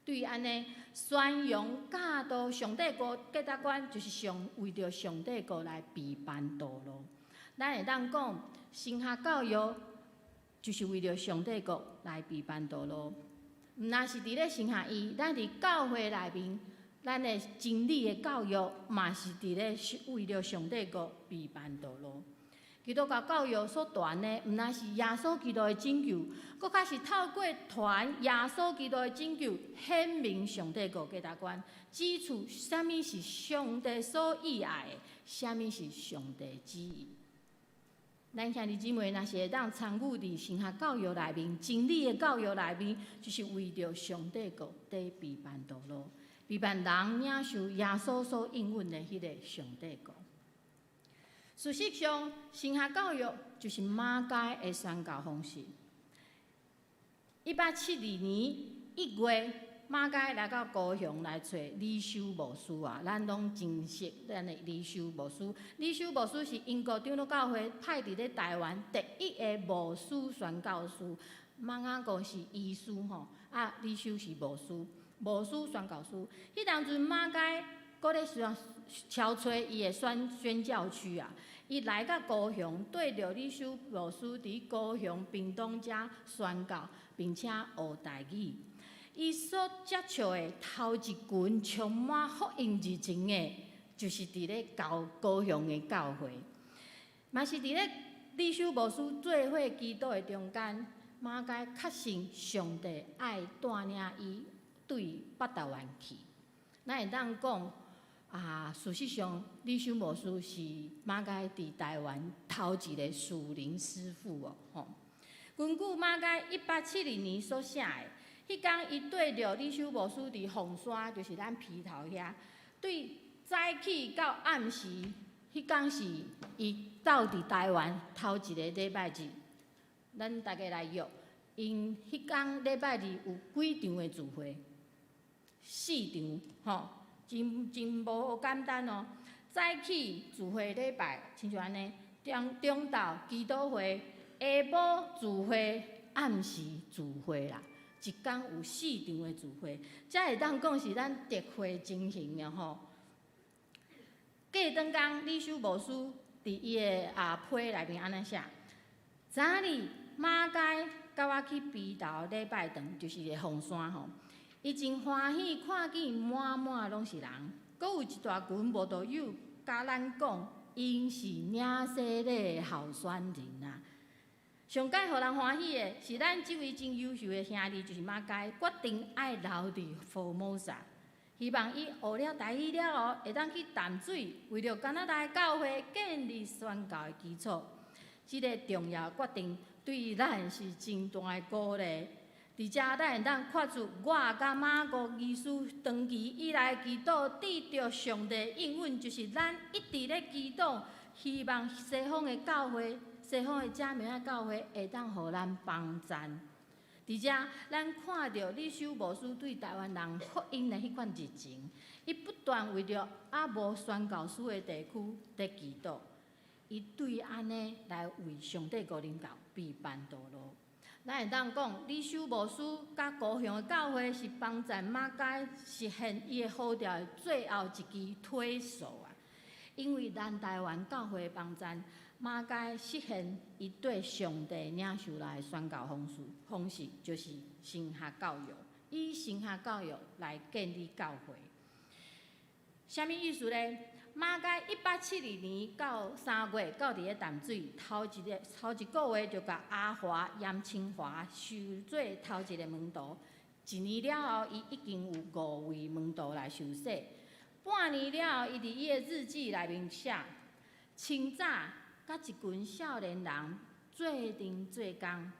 對按呢，宣揚教導上帝國價值觀，就是上為著上帝國來備辦道路。咱會當講，神學教育就是為著上帝國來備辦道路。毋但是佇咧神學院，咱佇教會內面，咱的真理的教育嘛是佇咧為著上帝國備辦道路。基督教教育所傳的，毋但是耶穌基督的拯救，閣較是透過傳耶穌基督的拯救，顯明上帝國價值觀，指出啥物是上帝所喜愛的，啥物是上帝旨意。咱兄弟姊妹若是會當參與佇神學教育內面、真理的教育內面，就是為著上帝國佇備辦道路，備辦人領受耶穌所應允的彼个上帝國。事實上，神學教育就是馬偕的宣教方式。1872年1月，馬偕來到高雄來揣李修牧師啊，咱攏真熟咱的李修牧師。李修牧師是英國長老教會派佇咧台灣第一个牧師宣教師。馬雅各是醫師吼，啊，李修是牧師，牧師宣教師。彼當陣馬偕閣咧敲揣伊的宣教區啊，伊來到高雄，對著李修牧師佇高雄屏東遮宣教，並且學台語。伊所接觸的頭一群充滿福音熱情的，就是佇咧高雄的教會，嘛是佇咧李修牧師做伙祈禱的中間，馬偕確信上帝愛帶領伊對北台灣去。咱會當講啊，事實上，李修牧師是馬偕佇台灣頭一个屬靈師傅哦，吼。根據馬偕1870年所寫的，彼工伊對著李修牧師佇鳳山，就是咱埤頭遐，對早起到暗時，彼工是伊到佇台灣頭一个禮拜日，咱大家來約，𪜶彼工禮拜日有幾場的聚會？四場，吼，真真無簡單哦。早起聚會禮拜，親像按呢，中晝祈禱會，下晡聚會，暗時聚會啦。一工有四場的聚會，這會當講是咱特會情形的吼。過轉工，李修牧師佇伊的批內面按呢寫：昨日馬偕佮我去埤頭禮拜堂，就是个鳳山吼。伊真歡喜看見滿滿攏是人，閣有一大群慕道友佮咱講，𪜶是領洗禮的候選人啊。上蓋予人歡喜的是，咱這位真優秀的兄弟，就是馬偕，決定愛留佇福摩薩。希望伊學了台語了後，會當去淡水，為著加拿大教會建立宣教的基礎。這个重要決定對咱是真大的鼓勵。佇遮咱會當看出我佮馬國醫師長期以來祈禱得著上帝應允，就是咱一直咧祈禱，希望西方的教會、西方的正明的教會會當予咱幫贊。佇遮，咱看著李修牧師對台灣人福音的彼款熱情，伊不斷為著猶無宣教師的地區佇祈禱，伊對按呢來為上帝五人教備辦道路。咱會當講，李修牧師佮高雄的教會是幫贊馬偕實現伊的呼召的最後一支推手啊！因為咱台灣教會幫贊馬偕實現伊對上帝領受來的宣教方式，就是神學教育，以神學教育來建立教會。啥物意思咧？馬偕1872年到3月到佇咧淡水，頭一個月就共阿華嚴清華收做頭一个門徒。一年了後，伊已經有五位門徒來受洗。半年了後，伊佇伊的日記內面寫：清早佮一群少年人做陣做工，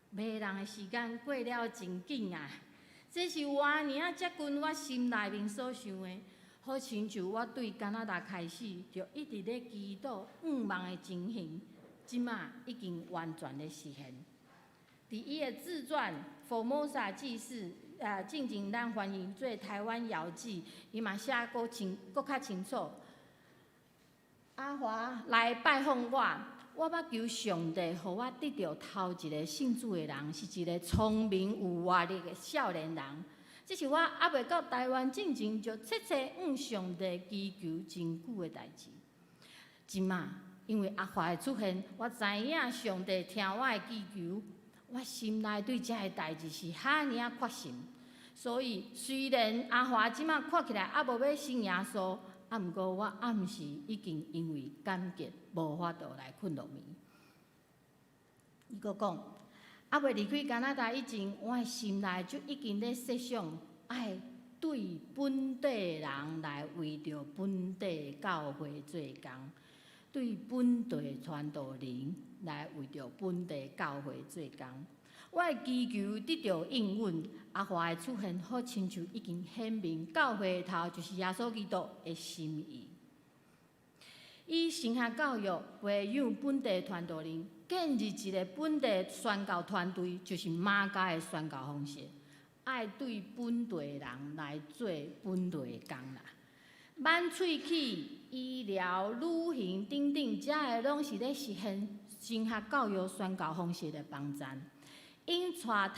迷人的時間過了真緊啊！這是偌爾仔接近我心內面所想的。好親像我對加拿大開始就一直咧祈禱向望的情形，這馬已經完全咧實現。佇伊的自傳《佛摩薩記事》啊，進前咱翻譯做台灣遙記，伊嘛寫閣清閣較清楚。阿華來拜訪我，我捌求上帝，予我得著頭一个信主的人，是一个聰明有活力的少年人。這是我猶未到台灣進前就切切向上帝祈求真久的代誌。這馬因為阿華的出現，我知影上帝聽我的祈求，我心內對這个代誌是遐爾仔決心。所以雖然阿華這馬看起來猶無欲信耶穌，啊，毋過我暗時已經因為感激無法度來睏落眠。伊閣講，猶未離開加拿大以前，我的心內就已經咧設想，愛對本地人來為著本地教會做工，對本地傳道人來為著本地教會做工。我的祈求得著應允，阿華的出現，好親像已經顯明教會的頭就是耶穌基督的心意。以神學教育培養本地傳道人，建立一个本地宣教團隊，就是馬偕的宣教方式。愛對本地人來做本地的工啦。挽喙齒、醫療、旅行等等，這个攏是咧實現神學教育宣教方式的幫贊。𪜶帶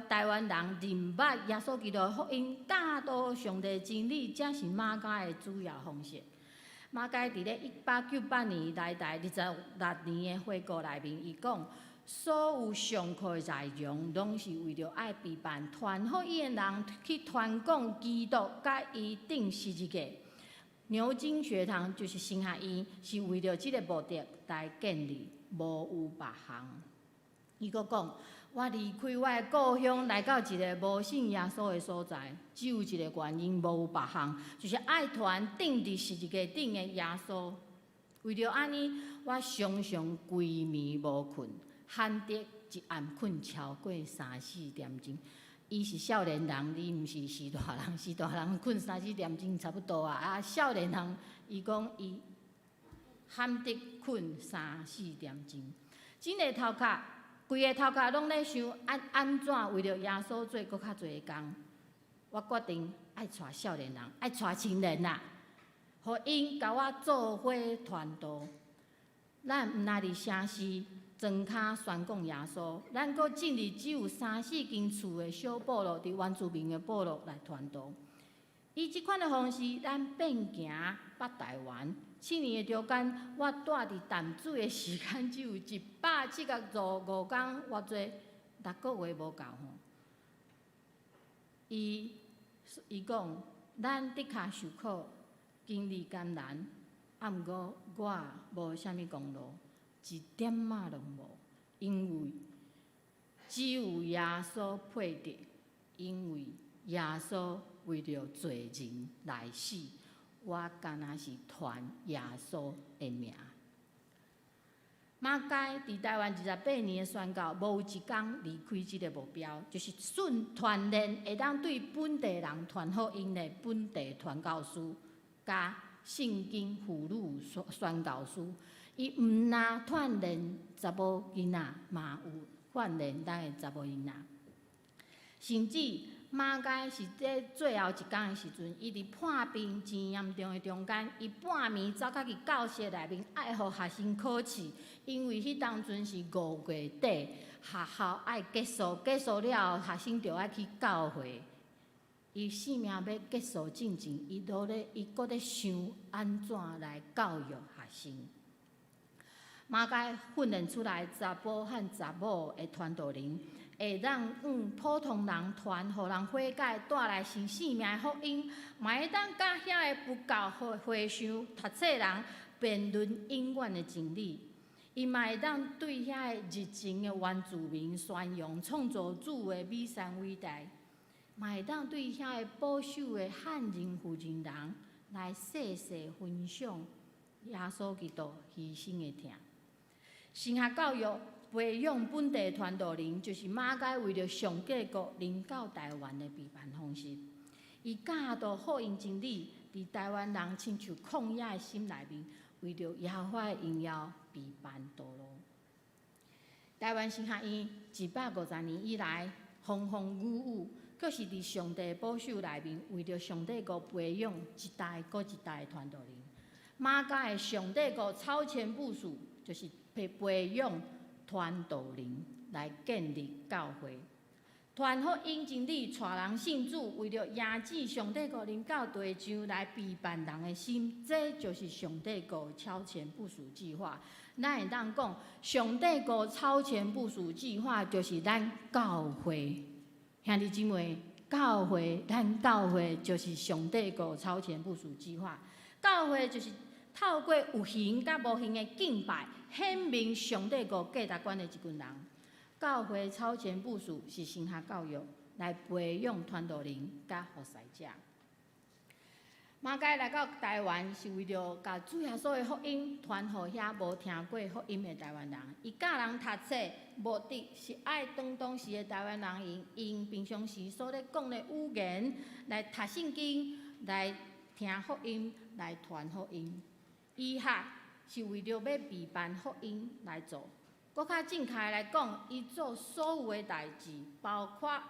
台灣人認捌耶穌基督的福音，教導上帝真理，才是馬偕的主要方式。馬偕佇咧1898年來台26年的回顧內面，伊講所有上課的內容，攏是為著愛備辦傳福音的人去傳講基督佮伊釘十字架。牛津學堂就是神學院，是為著這个目的來建立，無有別項。伊閣講，我離開我的故鄉，來到一个無信耶穌的所在，只有一个原因，無有別項，就是愛傳釘佇十字架頂的耶穌。為著按呢，我常常規暝無睏，罕得一暗睏超過三四點鐘。伊是少年人，伊毋是序大人，序大人睏三四點鐘差不多啊。啊，少年人，伊講伊罕得睏三四點鐘，整个頭殼，規个頭殼攏咧想按怎為著耶穌做閣較濟的工。我決定愛帶少年人，愛帶青年啦，予𪜶共我做伙傳道。咱毋若佇城市莊跤宣講耶穌，咱閣進入只有三四間厝的小部落，佇原住民的部落來傳道。以這款的方式，咱遍行北台灣。7年的中間，我蹛佇淡水的時間只有175工偌濟，6個月無夠吼。伊講，咱的確受苦，經歷艱難，啊，毋過我無啥物功勞，一點仔攏無，因為只有耶穌配得，因為耶穌為為著罪人來死，我敢若是傳耶穌的名。馬偕佇台灣28年的宣教，無一工離開這个目標，就是訓鍛鍊會當對本地人傳福音的本地傳教士，佮聖經婦女宣教師。伊毋但鍛鍊查某囡仔，嘛有訓練咱的查某囡仔。甚至馬偕是佇最後一工的時陣，伊佇破病真嚴重的中間，伊半暝走較去教室內面，愛予學生考試，因為彼當陣是5月底，學校愛結束，結束了後，學生就愛去教會。伊性命欲結束進前，伊都咧，伊閣咧想按怎來教育學生。馬偕訓練出來查埔和查某的傳道人，會當向普通人傳，予人悔改，帶來新生命的福音，嘛會當佮遐个佛教和尚、讀冊人辯論永遠的真理。伊嘛會當對遐个熱情的原住民宣揚創造主的美善偉大，嘛會當對遐个保守的漢人婦人人來細細分享耶穌基督犧牲的疼。神學教育培養本地傳道人，就是馬偕為著上帝國臨到台灣的備辦方式。伊教導福音真理，佇台灣人親像曠野的心內面，為著耶和華的榮耀備辦道路。台灣神學院150年以來風風雨雨，閣是佇上帝保守內面，為著上帝國培養一代閣一代的傳道人。馬偕的上帝國超前部署，就是培養傳道人來建立教會，傳福音真理，帶人信主，為著迎接上帝國臨到地上來備辦人的心，這就是上帝國超前部署計劃。咱會當講，上帝國超前部署計劃就是咱教會，兄弟姊妹，教會，咱教會就是上帝國超前部署計劃。教會就是透過有形佮無形的敬拜，顯明上帝國價值觀的一群人。教會超前部署是神學教育來培養傳道人佮服侍者。馬偕來到台灣是為著共主耶穌的福音傳予遐無聽過福音的台灣人。伊教人讀冊，目的是愛當當時的台灣人用𪜶平常時所咧講的語言來讀聖經，來聽福音，來傳福音。醫學是為著欲備辦福音來做。閣較正確來講，伊做所有的代誌，包括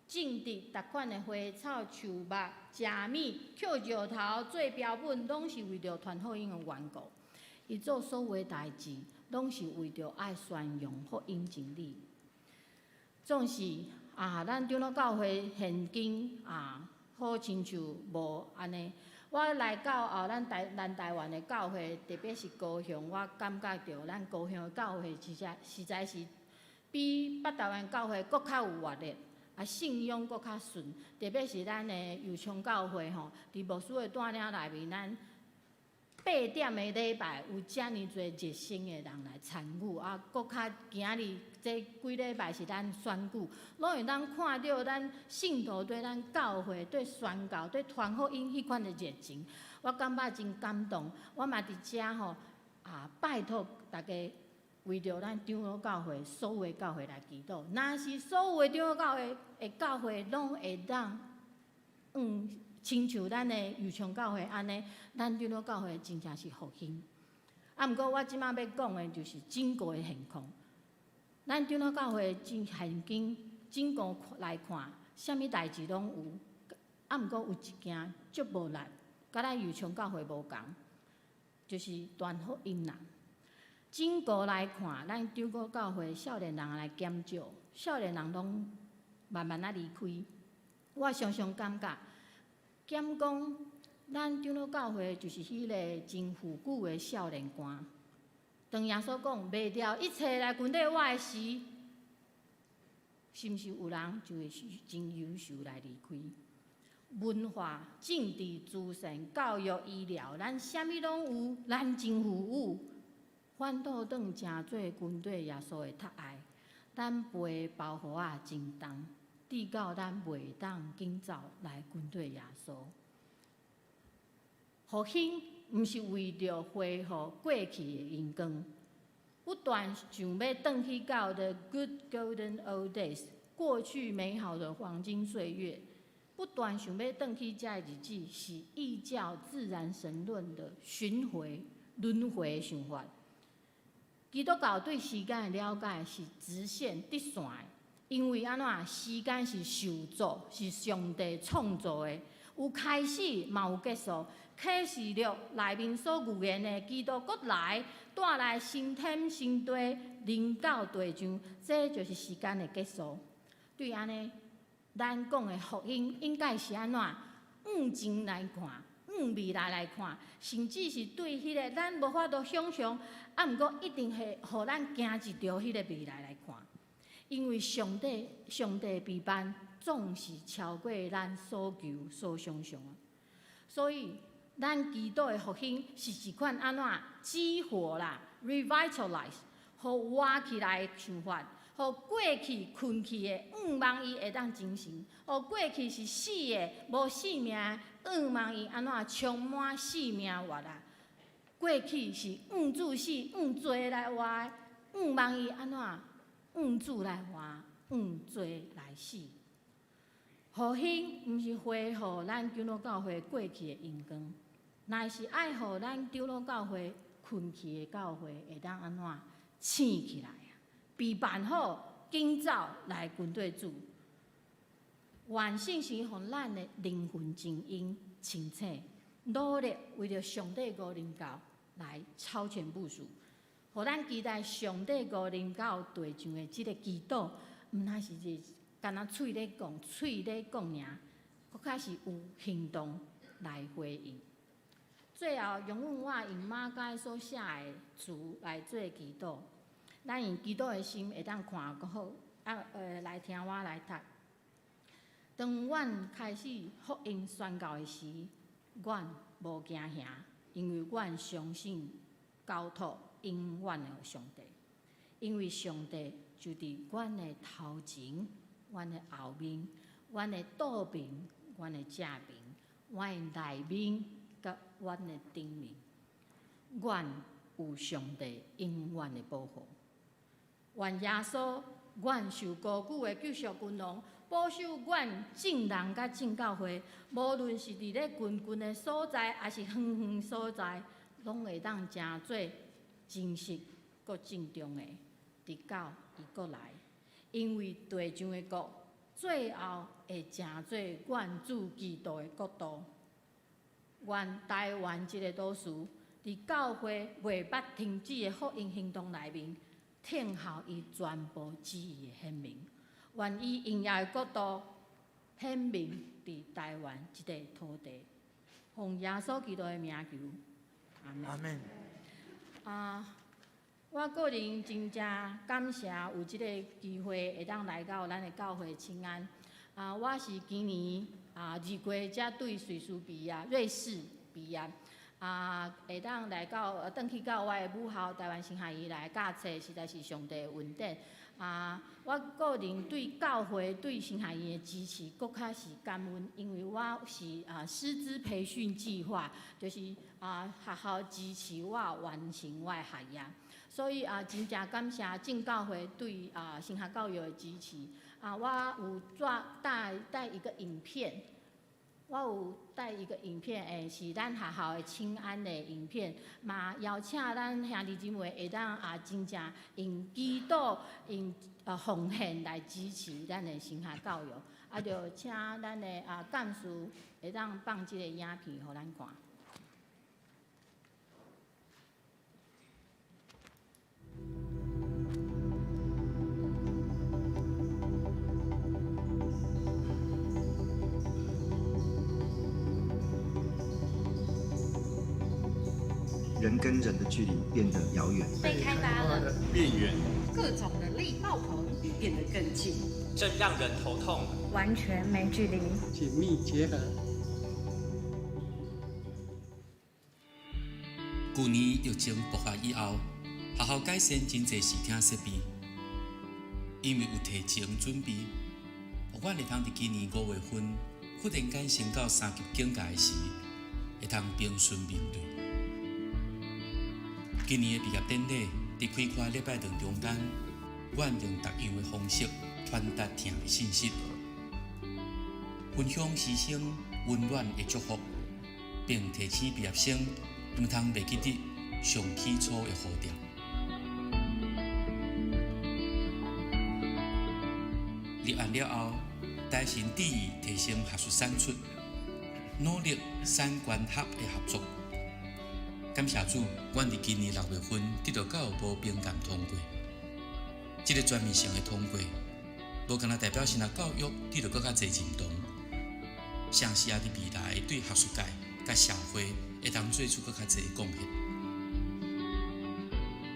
種植逐款的花草樹木、食物、抾石頭做標本，攏是為著傳福音的緣故。伊做所有的代誌，攏是為著愛宣揚福音真理。總是啊，咱長老教會現今啊，好親像無按呢。我來到後，咱台南台灣的教會，特別是高雄，我感覺著咱高雄的教會，其實實在是比北台灣教會閣較有活力，啊，信仰閣較順。特別是咱的右昌教會吼，佇牧師的帶領內面，咱8點的禮拜有遮爾濟熱心的人來參與，啊，閣較今仔日這幾禮拜是咱選舉，攏會當看著咱信徒對咱教會、對宣教、對傳福音彼款的熱情，我感覺真感動。我嘛佇遮吼啊，拜託大家為著咱長老教會所有的教會來祈禱。若是所有的長老教會的教會攏會當，親像咱的右昌教會按呢，咱長老教會真正是復興。啊，毋過我這馬欲講的就是整個的現況。咱長老教會真現今整個來看，啥物代誌攏有，啊，毋過有一件足無力，佮咱右昌教會無仝，就是傳福音啦。整個來看，咱長老教會少年人來減少，少年人攏慢慢仔離開。我常常感覺，減講，咱長老教會就是彼个真復古的少年官。當耶穌講賣掉一切來跟綴我的時，是毋是有人就會真優秀來離開？文化、政治、慈善、教育、醫療，咱啥物攏有，咱真富有。反倒轉成做軍隊耶穌的溺愛，咱背包袱仔真重。直到咱袂當緊走來跟綴耶穌。復興毋是為著恢復過去的榮光，不斷想欲轉去到 the good golden old days，過去美好的黃金歲月，不斷想欲轉去遮的日子，是異教自然神論的循環輪迴想法。基督教對時間的了解是直線直線的，因為按怎時間是受造，是上帝創造的，有開始嘛有結束。啟示錄內面所預言的基督閣來，帶來新天新地，臨到地上，這就是時間的結束。對按呢，咱講的復興應該是按怎？往前來看，往未來來看，甚至是對彼個咱無法度想像，啊，毋過一定會予咱行入著彼個未來來看。因為上帝，上帝的備辦總是超過咱所求所想像的，所以咱祈禱的復興是一款按怎激活啦，revitalize，予活起來的想法，予過去睏去的向望伊會當精神，予過去是死的無生命的向望伊按怎充滿生命活啊？過去是向主死向罪來活的，向望伊按怎向主來活，向罪來死。復興毋是恢復咱長老教會過去的榮光，乃是愛予咱長老教會睏去的教會會當按怎醒起來啊？備辦好，緊走來跟綴主。願聖神予咱的靈魂精英清醒，努力為著上帝國臨到來超前部署，予咱期待上帝國臨到地上的這个祈禱，毋但是干焦喙咧講，喙咧講爾，閣較是有行動來回應。最後，容許我用馬偕所寫的詞來做祈禱。咱用祈禱的心會當看閣好，啊，來聽我來讀。當阮開始福音宣告的時，阮無驚嚇，因為阮相信交託永遠的上帝，因為上帝就佇阮的頭前、阮的後面、阮的倒爿、阮的正爿、阮的內面佮阮的頂面，阮有上帝永遠的保護。願耶穌，阮受高舉的救贖君王，保守阮眾人佮眾教會，無論是佇咧近近的所在，抑是遠遠所在，攏會當成做真實閣正當的，直到伊閣來。因為地上的國，最後會成做阮主基督的國度。願台灣這个都市，佇教會袂捌停止的福音行動內面，聽候伊全部旨意的顯明。願伊榮耀的國度顯明佇台灣這塊土地。奉耶穌基督的名求，阿們。阿們。啊，我個人真正感謝有這个機會會當來到咱的教會請安。啊，我是今年2月才對瑞士畢業，瑞士畢業。啊，會當來到，轉去到我的母校台灣神學院來教冊，實在是上帝的恩典。啊，我個人對教會、對神學院的支持，閣較是感恩，因為我是師資培訓計劃，就是學校支持我完成我的學業，所以啊，真正感謝正教會對神學教育的支持。啊，我有帶帶一個影片。我有帶一個影片，是咱學校的請安的影片，嘛邀請咱兄弟姊妹會當真正用祈禱、用奉獻來支持咱的神學教育。啊，就請咱的幹事會當放這个影片予咱看。人跟人的距離變得遙遠，被開發了，變遠，各種人力爆棚，變得更近，正讓人頭痛，完全沒距離，緊密結合。舊年疫情爆發以後，學校改善真濟視聽設備，因為有提前準備，予予阮會通佇今年五月份忽然間升到三級警戒時，會通平順面對。今年的畢業典禮佇開闊禮拜堂中間，阮用特樣的方式傳達疼的信息，分享師生溫暖的祝福，並提醒畢業生毋通袂記得上起初的呼召。立案了後，台神致意提升學術產出，努力產官學的合作。感謝主，阮佇今年六月份得到教育部評鑑通過。這个全面性的通過，無干焦代表神學教育得到閣較濟認同，相信也佇未來對學術界佮社會會當做出閣較濟貢獻。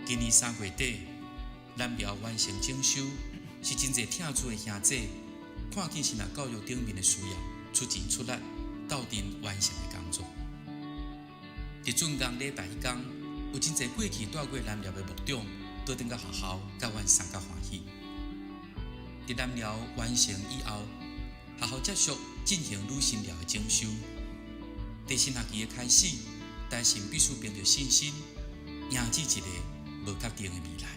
今年三月底，南寮完成整修，是真濟疼主的兄弟看見神學教育頂面的需要，出錢出力鬥陣完成的工作。佇竣工禮拜彼工，有真濟過去蹛過南寮的牧長，倒轉到學校，佮阮相佮歡喜。佇南寮完成以後，學校接續進行女神寮的整修。佇新學期的開始，台神必須憑著信心，迎接一個無確定的未來。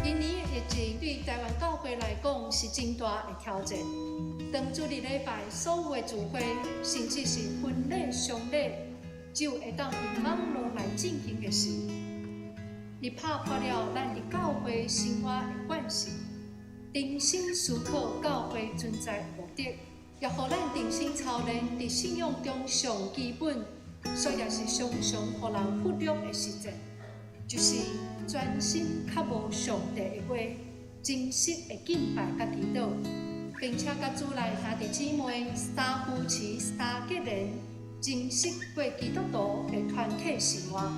今年的疫情對台灣教會來講是真大的挑戰。當主日禮拜所有的聚會，甚至是婚禮、喪禮，只有會當用網路來進行的時，伊拍破了咱佇教會生活的慣性，重新思考教會存在的目的，也予咱重新操練佇信仰中上基本，所以也是常常予人忽略的實踐，就是專心渴慕上帝的話，真實的敬拜佮祈禱，並且佮主內兄弟姊妹三扶持、三結連，真實過基督徒的團體生活。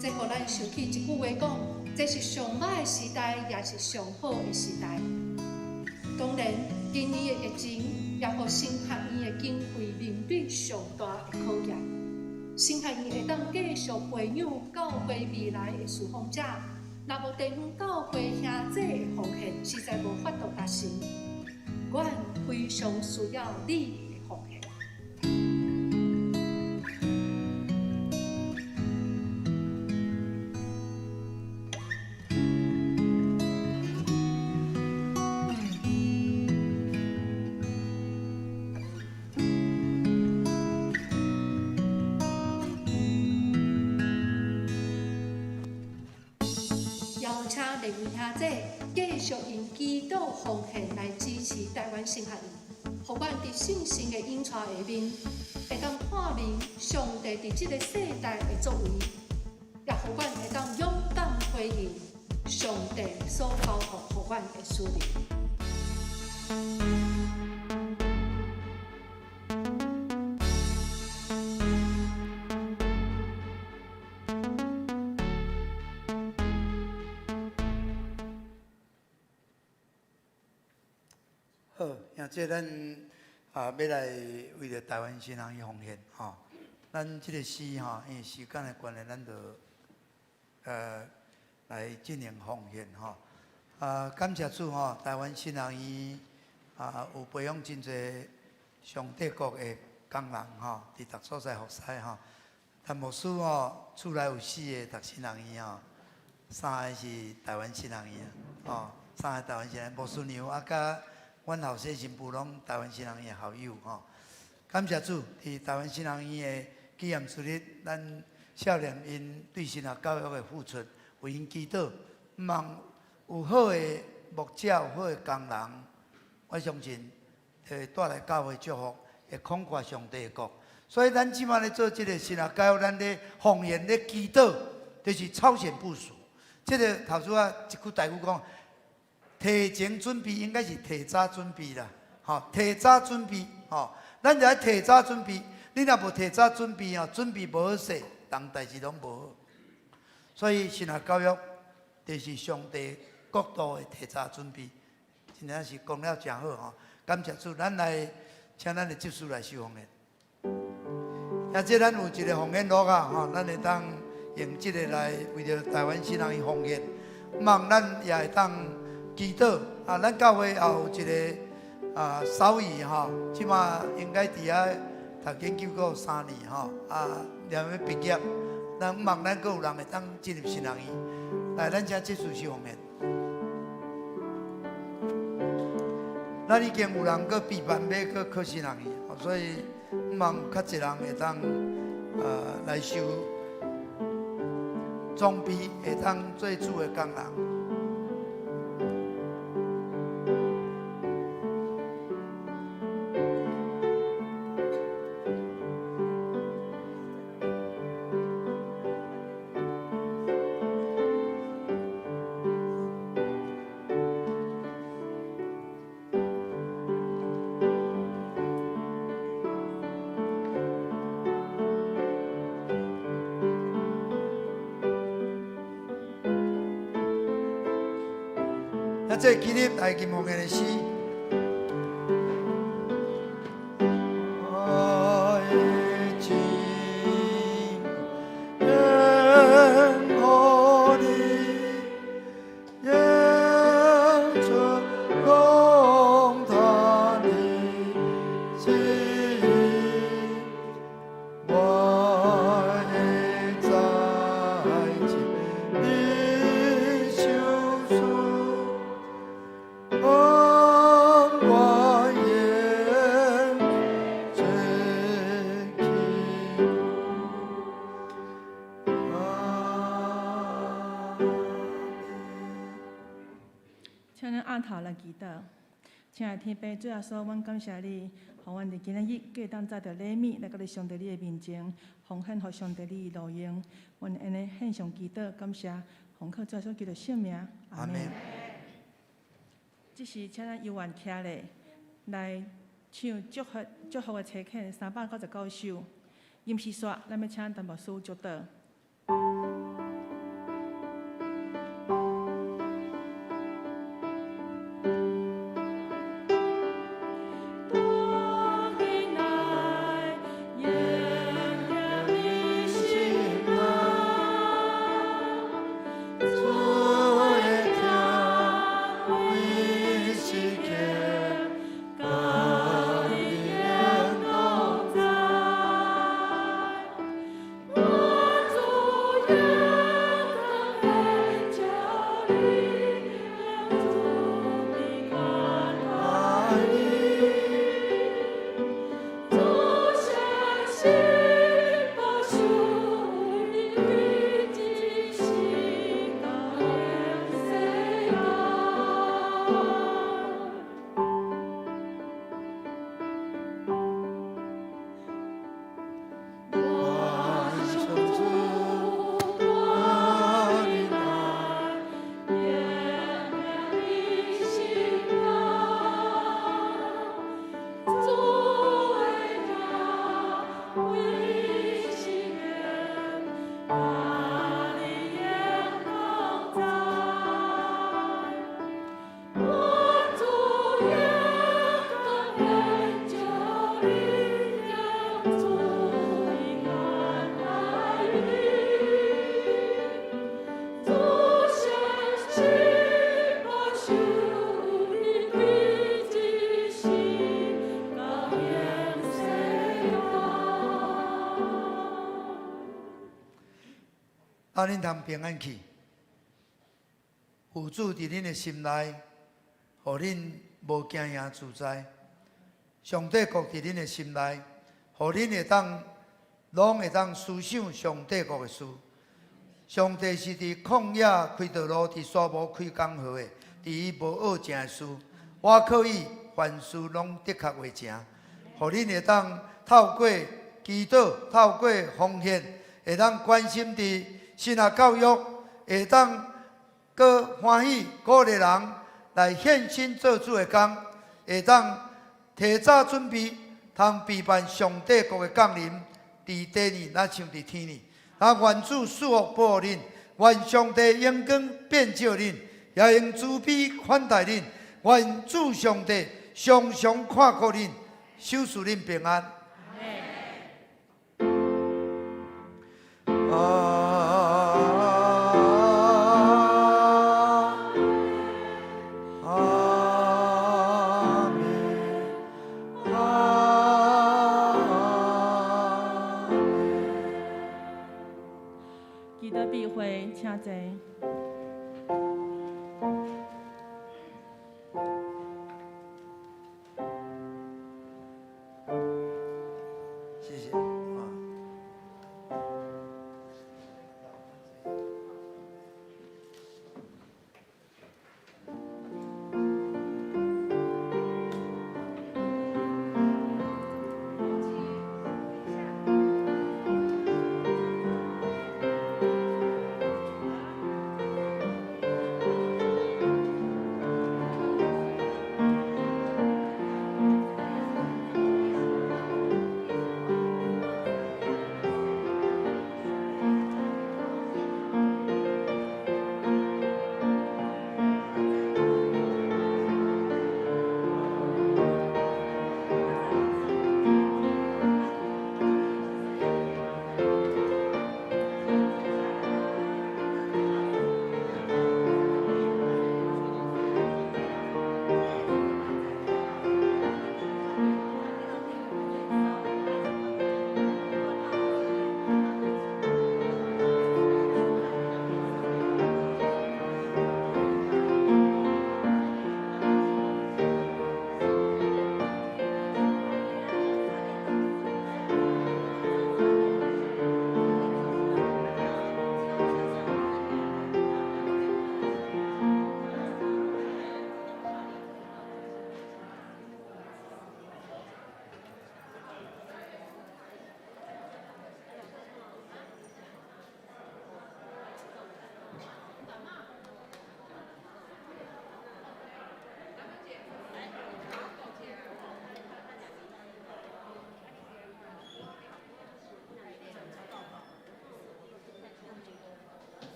這予咱想起一句話講：這是上歹的時代，也是上好的時代。當然，今年的疫情也予神學院的經費面對上大的考驗。神學院會當繼續培養教會未來的事奉者，若無地方教會兄弟的奉獻，實在無法度達成。阮非常需要你的奉獻。邀請立委兄弟繼續用祈禱奉獻來支持台灣神學院，予阮佇聖神的引帶下面，會當看明上帝佇這个世代的作為，也予阮會當勇敢回應上帝所交託予阮的使命。好，兄弟，咱啊欲來為著台灣神學院奉獻吼。咱這个詩吼，因為時間的關係，咱就來進行奉獻吼。啊，感謝主吼，台灣神學院啊有培養真濟上帝國的工人吼，佇逐所在服侍吼。但牧師吼，厝內有四个讀神學院吼，三個是台灣神學院吼，三個台灣神學院，牧師娘啊，佮阮後生新婦攏台灣神學院的校友吼。感謝主，佇台灣神學院的紀念主日，咱少年𪜶對神學教育的付出，為𪜶祈禱，毋望有好的牧者，有好的工人，我相信會帶來教會祝福，會擴闊上帝的國。所以咱這擺咧做這个神學教育，咱咧奉獻咧祈禱，就是超前部署。這个頭拄仔一句台語講，提前準備應該是提早準備啦，吼，提早準備，吼，咱就愛提早準備。你若無提早準備哦，準備無好勢，逐代誌攏無好。所以神學教育就是上帝國度的提早準備，真正是講了誠好吼。感謝主，咱來請咱的執事來收奉獻。啊，這咱有一个奉獻錄啊，吼，咱會當用這个來為著台灣新人奉獻，望咱也會當祈禱啊。咱教會也有一个啊手語吼，這馬應該佇遐讀研究閣有3年吼，啊，連欲畢業，咱望咱閣有人會當進入神學院，來，咱請執事收奉獻。咱已經有人閣備辦欲閣考神學院，所以望較濟人會當來收裝備，會當做主的工人。啊，這今日來金鳳的詩。愛情緣何你，演出共他的旨意，我會在這裡相思。我願這祈阿們。請咱按頭來祈禱。親愛的天父，主耶穌，阮感謝你，予阮佇今仔日閣會當載著禮物來到你上帝你的面前，奉獻予上帝你的路用。阮按呢獻上祈禱，感謝，奉靠主耶穌基督聖名，阿門。這時，請咱猶原徛咧，來唱祝福祝福的詩篇399首。吟詩煞，咱欲請陳牧師祝禱。啊，恁通平安去，有主佇恁的心內，予恁無驚嚇自在。上帝國佇恁的心內，予恁會當攏會當思想上帝國的事。上帝是佇曠野開道路，佇沙漠開江河的，佇伊無學成的事，我靠伊凡事攏的確會成。予恁會當透過祈禱，透過奉獻，會當關心佇神學教育，會當閣歡喜鼓勵人來獻身做主的工，會當提早準備，通備辦上帝國的降臨，佇地呢，若像佇天呢。啊，願主賜福保護恁，願上帝榮光遍照恁，也用慈悲款待恁。願主上帝常常看顧恁，守賜恁平安。謝謝啊。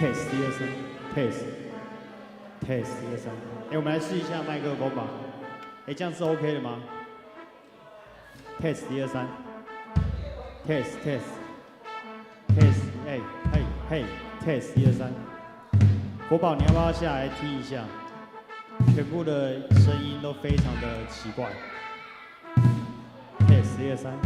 Test 一二三，Test Test 一二三。哎，我们来试一下麦克风吧。哎，这样是 OK 的吗？Test 一二三，Test Test Test，哎嘿嘿，Test 一二三。国宝，你要不要下来听一下？全部的声音都非常的奇怪。Test 一二三。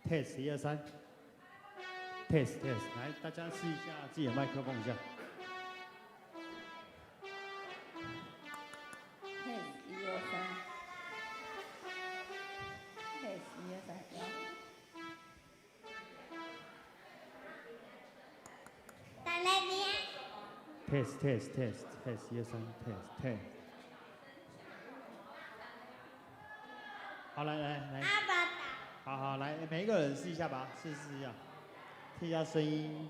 Test 一二三，Test Test，来，大家试一下自己的麦克风一下。 Test 一二三，Test 一二三， Test Test Test Test 一二三，Test Test。好，来来来，好好来，每一个人试一下吧，试试一下，听一下声音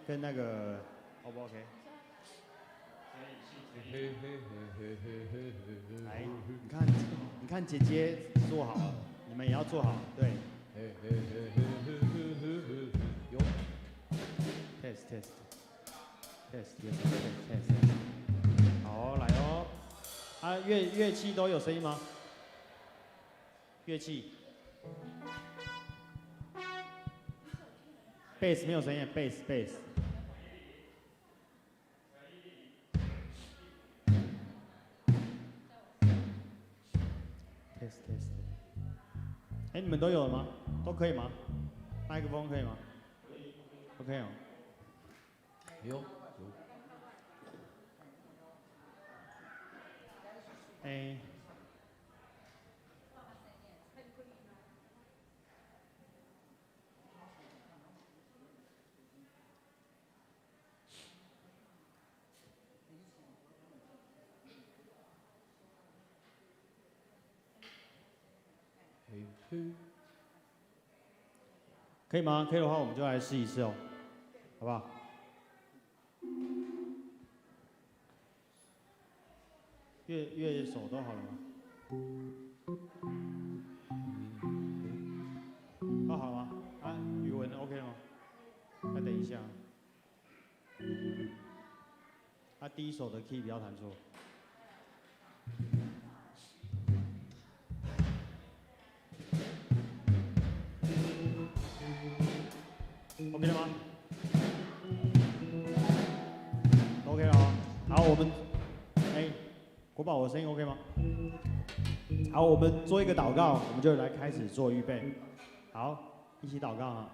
跟那个 O 不 OK？来，你看，你看姐姐做好了，你们也要做好，对。有。Test test test test test test。好，来哦。啊，乐器都有声音吗？乐器。贝斯没有声音，贝斯贝斯。Test test。哎，你们都有了吗？都可以吗？麦克风可以吗？OK 哦。有有。哎。可以吗？可以的话，我们就来试一试哦，好不好？乐手都好了吗？都好了吗？啊，语文 OK 吗？再等一下。他第一首的 key 不要弹错。OK 了吗？OK 了哦。好，我们，哎，国宝，我声音 OK 吗？好，我们做一个祷告，我们就来开始做预备。好，一起祷告啊！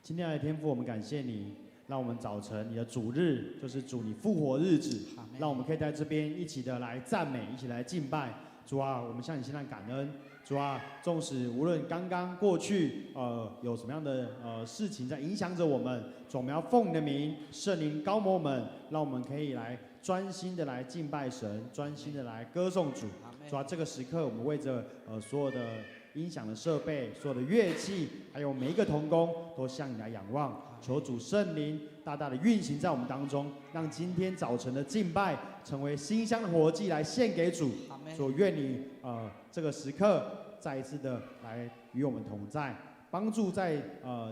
亲爱的天父，我们感谢你，让我们早晨你的主日就是主你复活日子，让我们可以在这边一起的来赞美，一起来敬拜。主啊，我们向你献上感恩。主啊，纵使无论刚刚过去，有什么样的事情在影响着我们，主，我们要奉你的名，圣灵膏抹我们，让我们可以来专心的来敬拜神，专心的来歌颂主。主啊，这个时刻我们为着所有的音响的设备、所有的乐器，还有每一个同工，都向你来仰望，求主圣灵大大的运行在我们当中，让今天早晨的敬拜成为馨香的活祭来献给主。主，愿你这个时刻再一次的来与我们同在，帮助在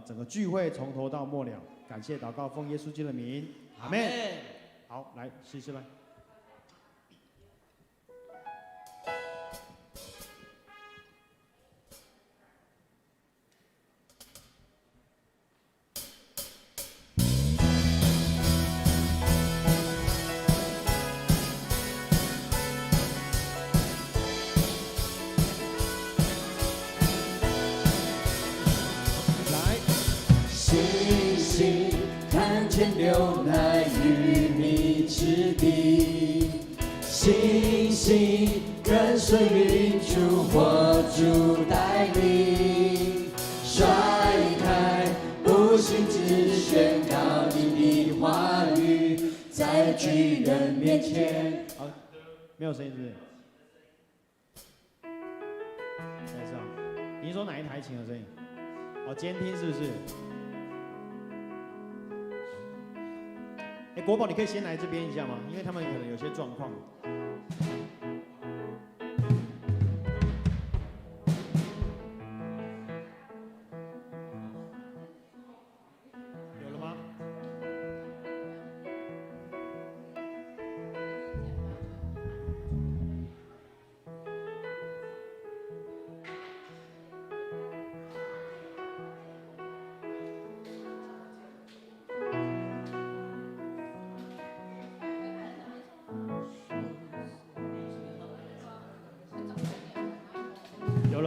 整个聚会从头到末了。感谢祷告，奉耶稣基督的名，阿门。好，来试一试吧。来，星星看见流奶与蜜之地，星星跟随云柱火柱带领，甩开不信只宣告你的话语，在巨人面前。好，没有声音是不是？没事啊。你是说哪一台琴的声音？哦，监听是不是？哎，国宝，你可以先来这边一下吗？因为他们可能有些状况。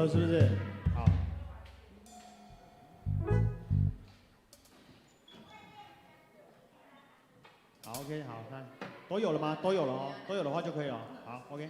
了，是不是？好。好，OK，好，看，都有了吗？都有了哦，都有的话就可以了。好，OK。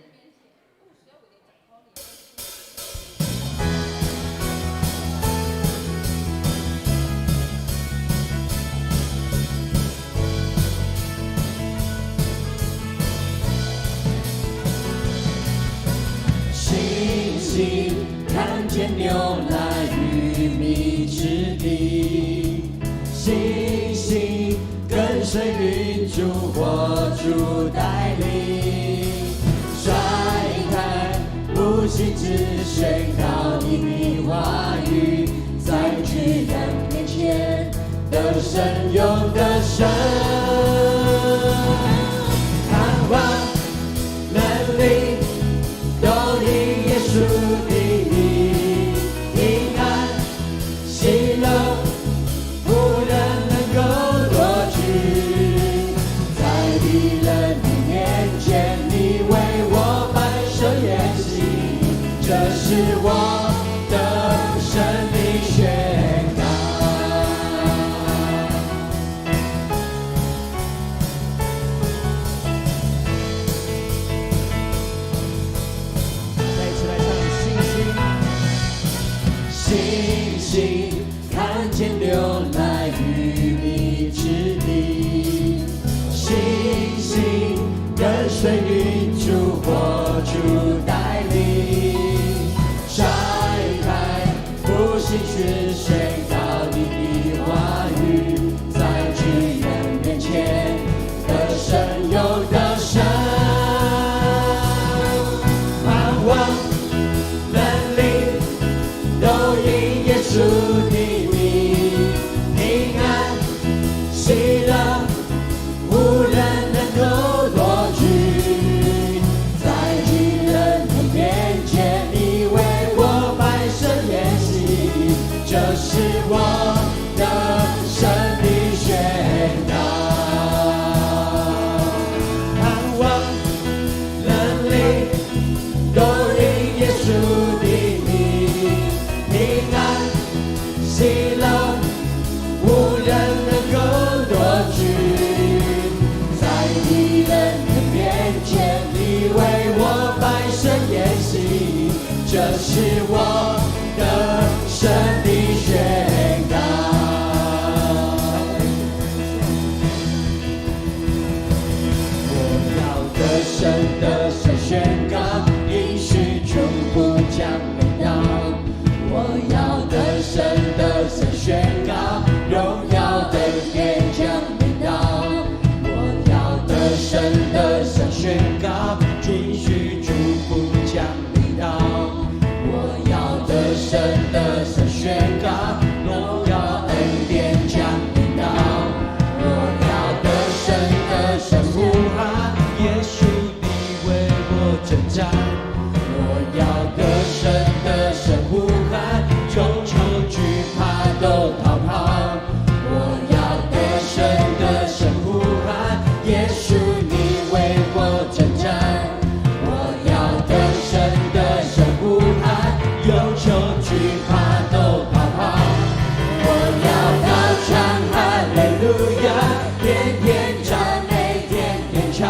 星星看见牛奶玉米之地，星星跟随云柱火柱带领，甩开不息只宣告你的话语，在巨人面前得胜又得胜，盼望能力都因耶稣的名，平安喜乐，无人能够夺去。在敌人的面前，你为我摆设筵席，这是我得胜的宣告。再一次来唱星星，星星看见流来玉米之地，星星跟随云柱火柱带领，甩开不信去宣告你的话语，在巨人面前得胜又得胜，盼望能力都因耶稣的名，平安喜乐，无人能够夺去。在巨人的面前，你为我摆设筵席，这是我得胜的宣告。盼望能力都因耶稣的名，平安喜乐，无人能够夺去。在敌人的面前，你为我摆设筵席，这是我得胜的宣告。我要得胜得胜宣告，应许祝福将临到。我要得胜得胜宣告，荣耀的天将临到。我要得胜得胜宣告，应许祝福将临到。我要得胜得胜宣告，荣耀恩典将临到。我要得胜得胜呼喊，耶稣你为我征战。我要得胜得胜呼喊，穷愁惧怕都逃跑。我要得胜得胜呼喊，耶稣你为我征战。我要得胜得胜呼喊，忧愁惧怕都逃跑。我要高唱哈利路亚，天天赞美，天天唱。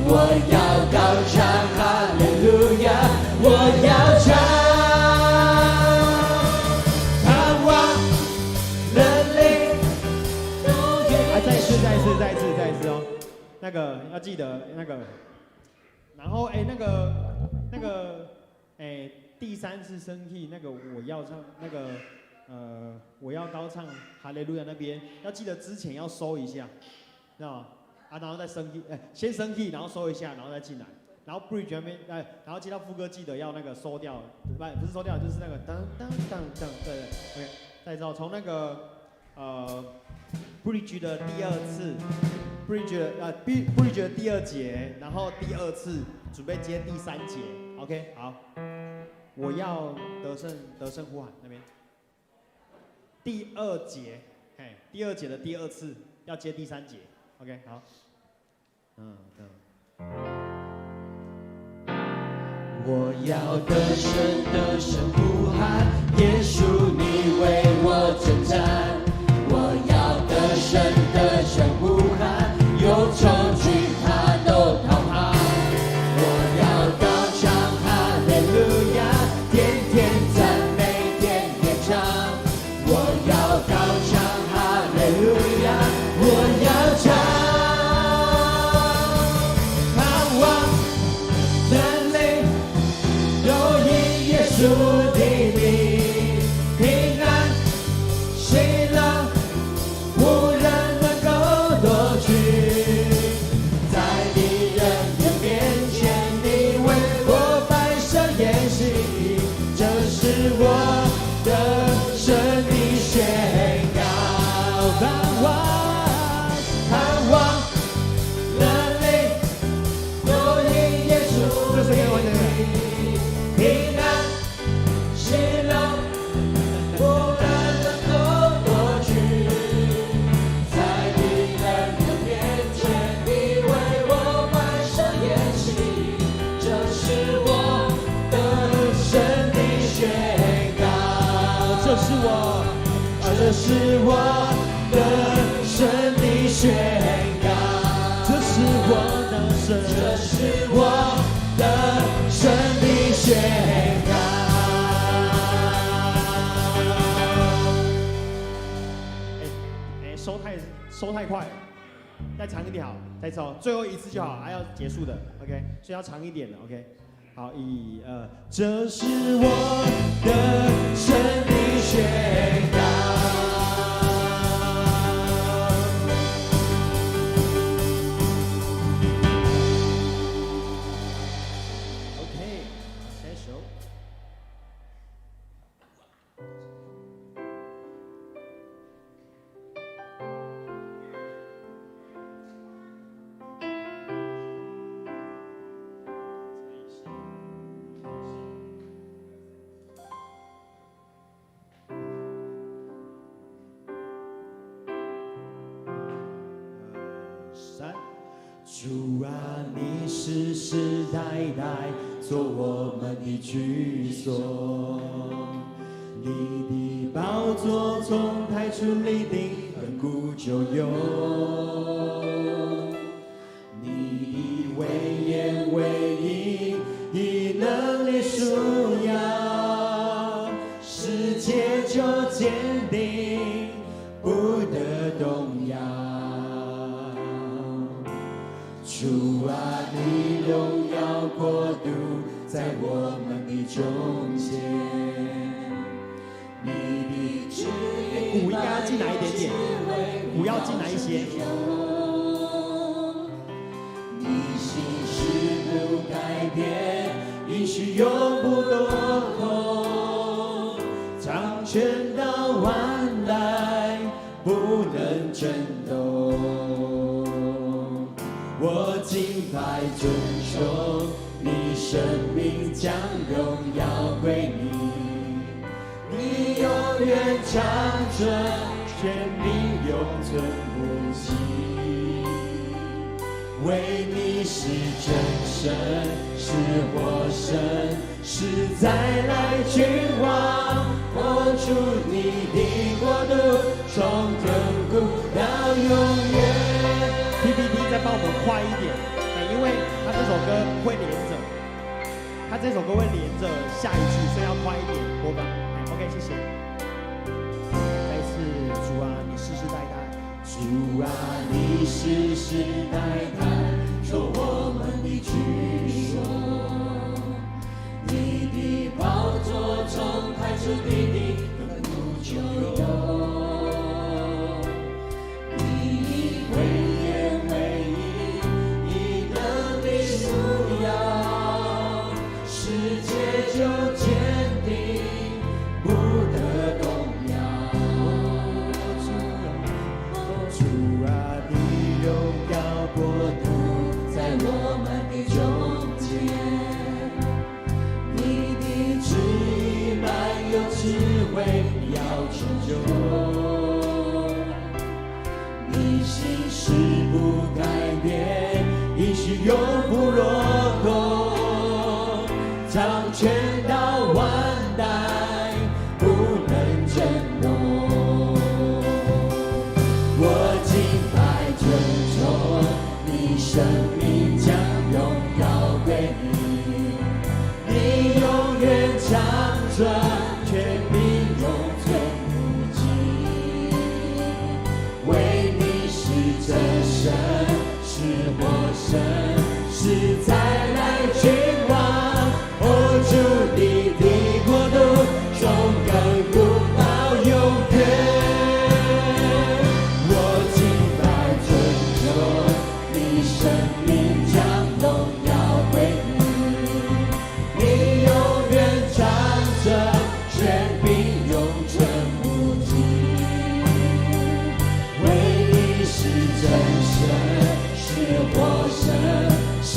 我要高唱哈利路亚，我要唱。盼望能力都啊，再一次，再一次，再一次，再一次哦。那个要记得那个，然后哎，那个哎，第三次升 key 那个我要唱那个我要高唱哈利路亚那边，要记得之前要收一下，知道吗？啊，然后再升 key，哎，先升 key，然后收一下，然后再进来，然后 bridge 那边，哎，然后接到副歌记得要那个收掉，不是收掉，就是那个当当当当，对对，OK，再之后从那个bridge 的第二次，bridge 的bridge 的第二节，然后第二次准备接第三节，OK，好，我要得胜得胜呼喊那边，第二节，哎，第二节的第二次要接第三节，OK，好，嗯嗯。我我要得勝得勝呼喊，耶穌你為我征戰。我要得勝得勝呼喊，憂愁懼怕都逃跑。我要高唱哈利路亞，天天讚美，天天唱。我要高唱哈利路亞，我要唱。盼望能力都因耶穌的名，平安喜樂，無人能夠奪去。在敵人的面前，你為我擺設筵席，這是我得勝的宣告。盼望，盼望，能力都因耶穌的名，平安喜樂，無人能夠奪去。在敵人的面前，你為我擺設筵席，這是我得勝的宣告。這是我，這是我得勝的宣告。這是我得勝，這是我得勝的宣告。哎，收太快了，再長一點好，再抽，最後一次就好，還要結束的，OK，所以要長一點的，OK。好，一二，這是我得勝的宣告。OK，下一首。三，主啊，你世世代代做我們的居所，你的寶座從太初立定，亙古就有。你的威嚴威儀，以能力束腰，世界就堅定，不得動搖。主啊，你榮耀國度在我們的中間，你的旨意鼓應該要進來一點點，鼓要進來一些。你心事不改變，應許永不落空，掌權到萬代，不能震動。我敬拜尊崇你，生命將榮耀歸你，你永遠長存，權柄永存不息。惟你是真神，是活神，是再來君王。活出你的國度，從亙古到永遠。 PPT 再幫我們快一點，哎，因為他這首歌會連着，他這首歌會連着下一句，所以要快一點播放。哎，OK，謝謝。再一次，主啊，你世世代代，主啊，你世世代代做我們的居所，你的寶座從太初立定，亙古就有。你以威嚴威儀，以能力束腰，世界就堅定，不得動搖。主啊，你榮耀國度在我們的中間，你的旨意滿有智慧，要成就。你心事不改變，應許永不落空，掌生命將榮耀歸你，你永遠長存，權柄永存無盡。惟你是真神，是活神，是再來君王。哦，主你的國度從亙古到永遠。我敬拜尊崇你，生命將榮耀歸你，你永遠長存，權柄永存無盡。惟你是真神，是活神，是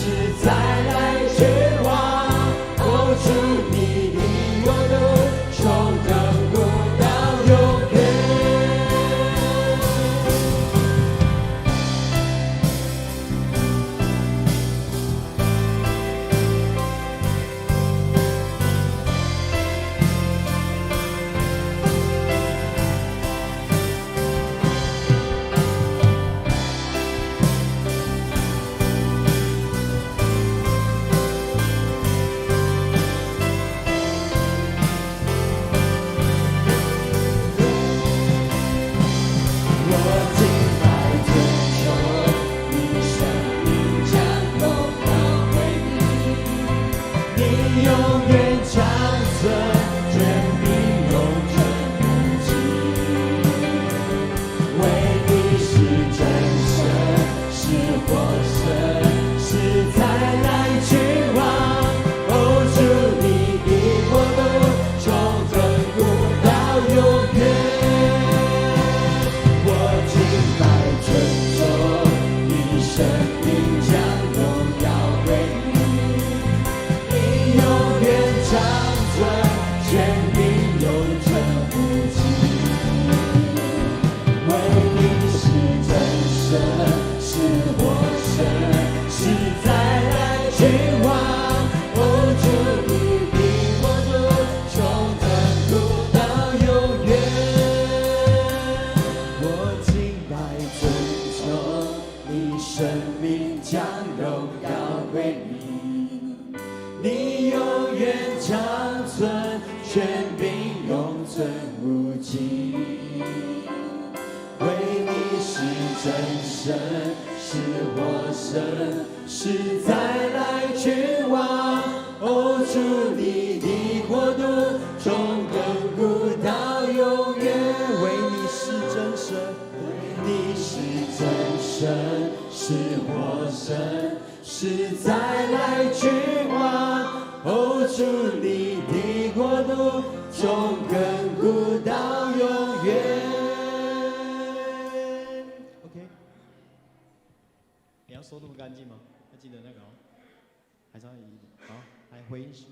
再來君王。哦，主你的國度從亙古到永遠。我敬拜尊崇你，生命將榮耀歸你，你永遠長存，權柄永存無盡。惟你是真神，是活神，是再來君王。哦，主你的國度從亙古到永遠。我敬拜尊崇你，生命將榮耀歸你，你永遠長存，權柄永存無盡。惟你是真神，是活神，是再來君王。哦，主你的國度從亙古到永遠。我敬拜尊崇你，生命將榮耀歸你，你永遠長存，權柄永存無盡。惟你是真神，是活神，是再來君王。哦，主你的國度從亙古到永遠。惟你是真神，惟你是真神，是活神，是再來君王。哦，主你的國度從亙古到永遠。 OK，你要收那麼乾淨嗎？要記得那個哦，還是要移一點。好，來回音師。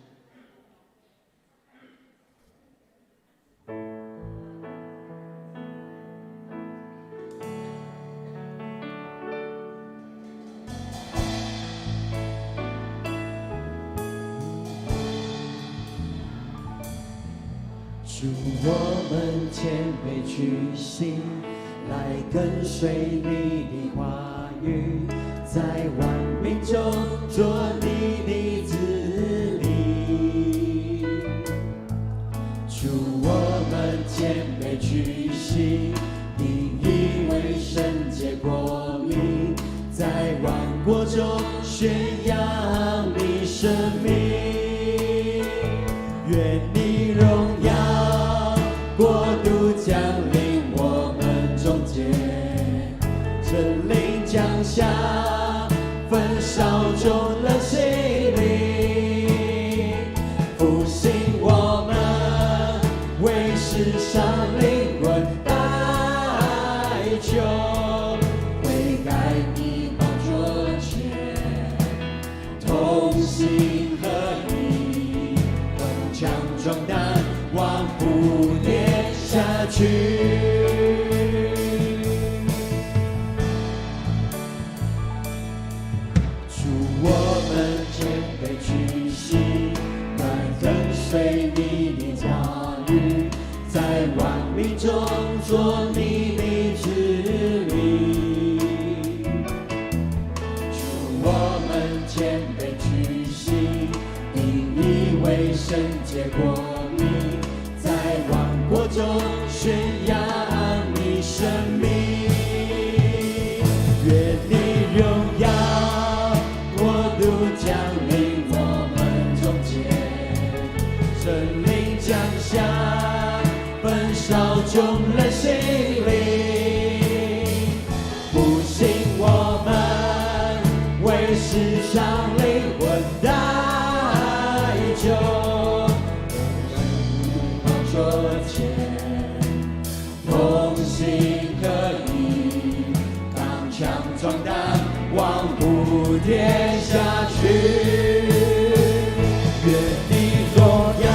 主，我們謙卑屈膝，來跟隨你的話語，在萬民中做你的子民。主，我們謙卑屈膝，定意為聖潔國民，在萬國中宣揚你聖名。願你榮耀國度降臨我們中間，聖靈降下，焚燒眾人心靈，復興我們，為世上靈魂代求，悔改的寶座前，同心合意，剛強壯膽，萬不跌下去。主，我們謙卑屈膝，來跟隨你的話語，在萬民中做你的子民。主，宣揚你生命。願你榮耀國度降臨我們中間，聖靈降下，焚燒眾人心靈，復興我們為世上靈魂代求，寶座前同心合意，剛強壯膽，往普天下去。願你榮耀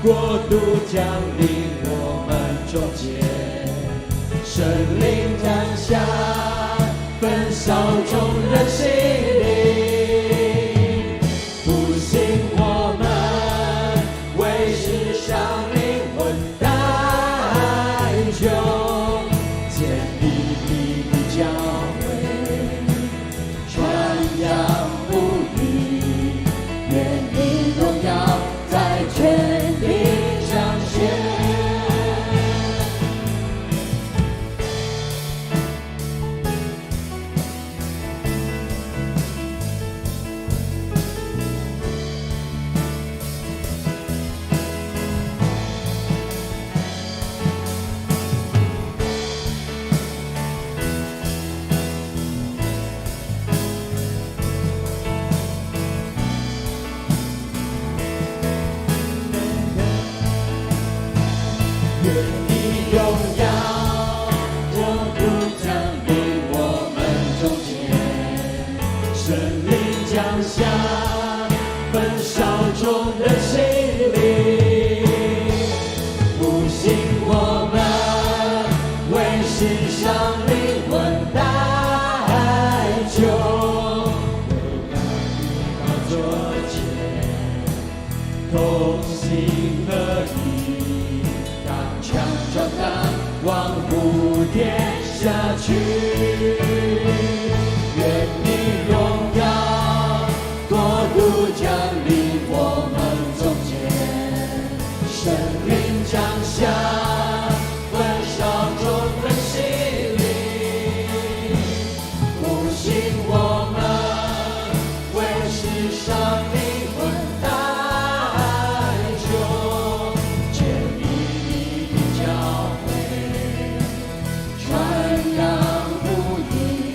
國度降臨我們中間，聖靈降下，焚燒眾人心靈，復興我們為世上靈魂代求，建立你的教會，傳揚福音，願你榮耀在全地彰顯。願你榮耀國度降臨我們中間，聖靈降下，焚燒眾人心靈，復興我們為世上靈魂代求，為你寶座前同心合意，剛強壯膽，往普天下去。願你榮耀國度降臨我們中間，聖靈降下，焚燒眾人心靈，復興我們為世上靈魂代求，建立你的教會，傳揚福音，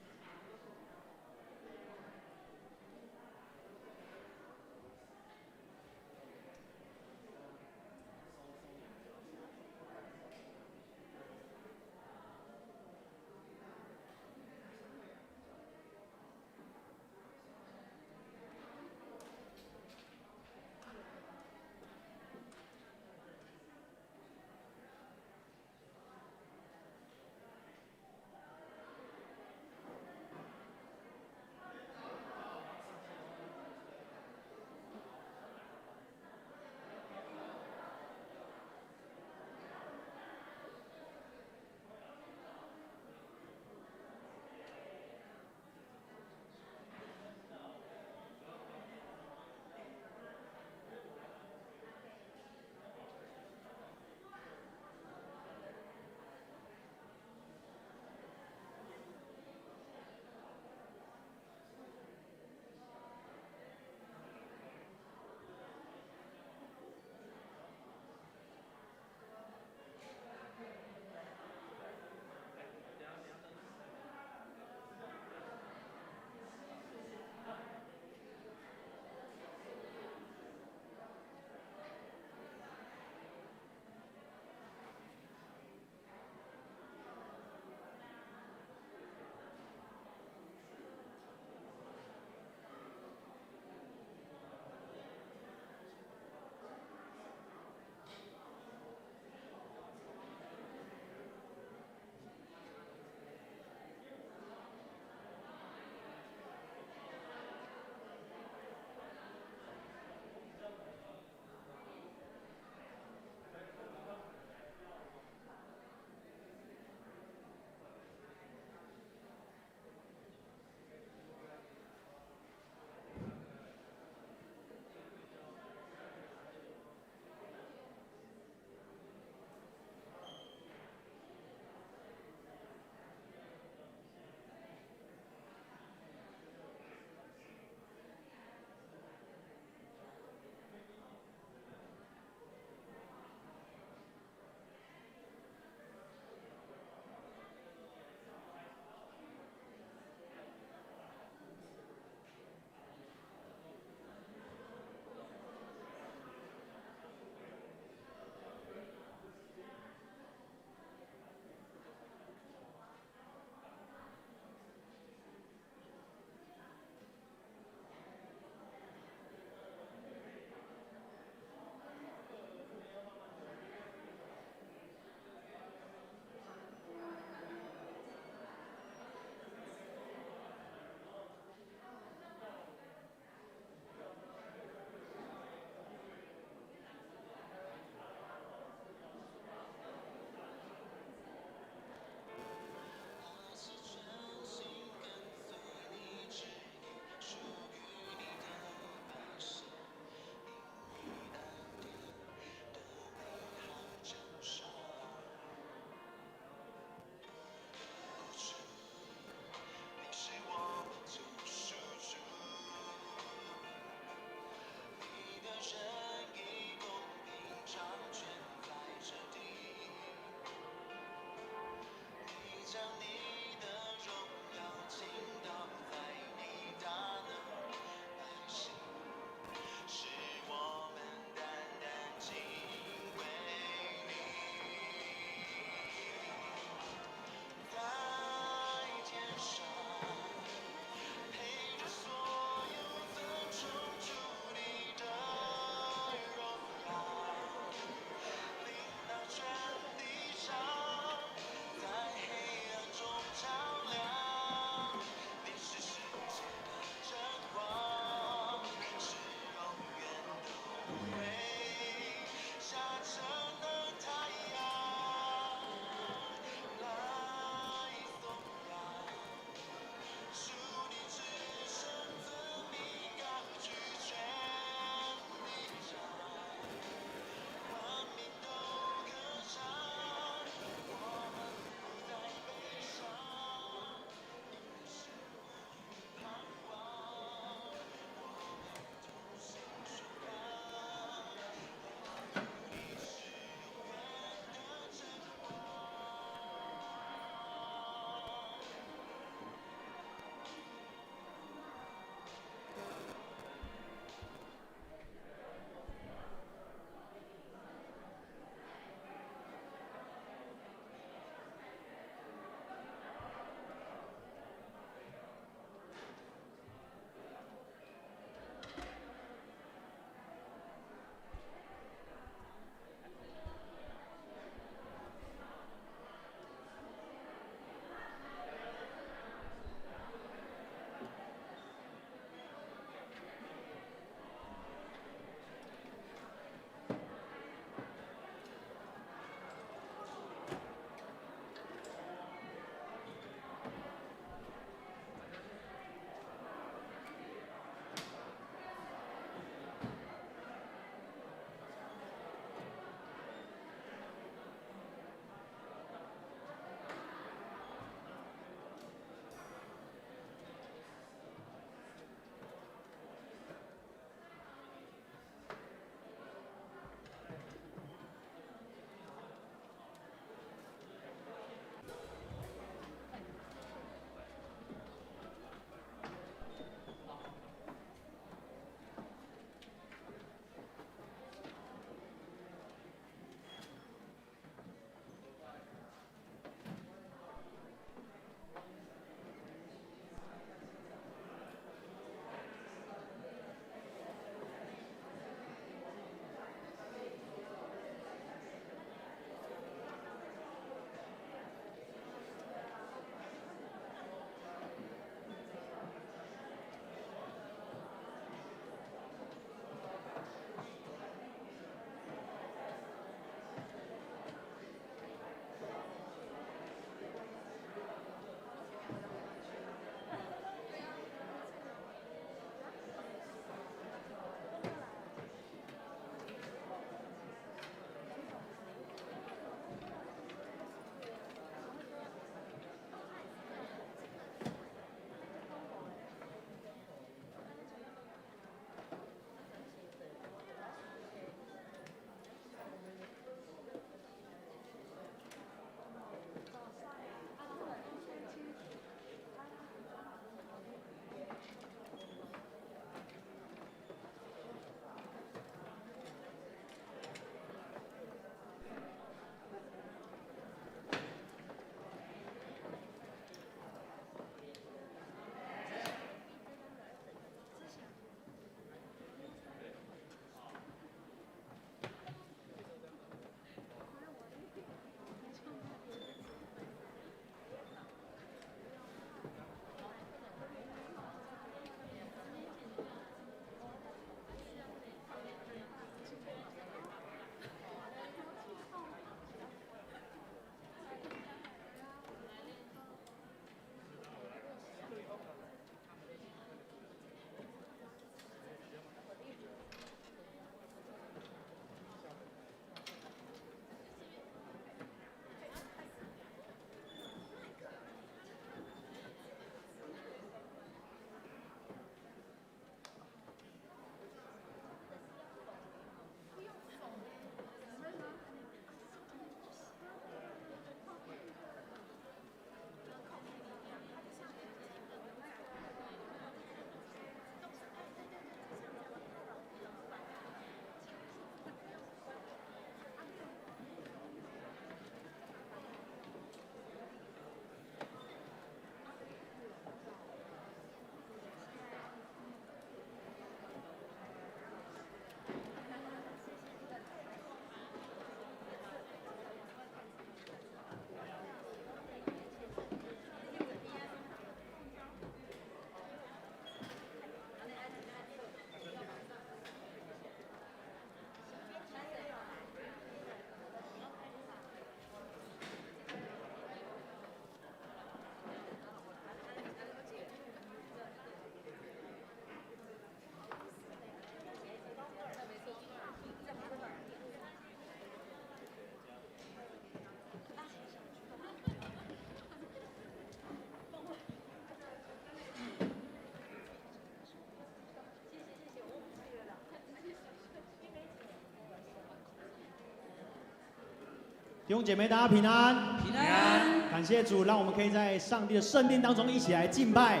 弟兄姐妹，大家平安。平安。感谢主，让我們可以在上帝的聖殿當中一起來敬拜。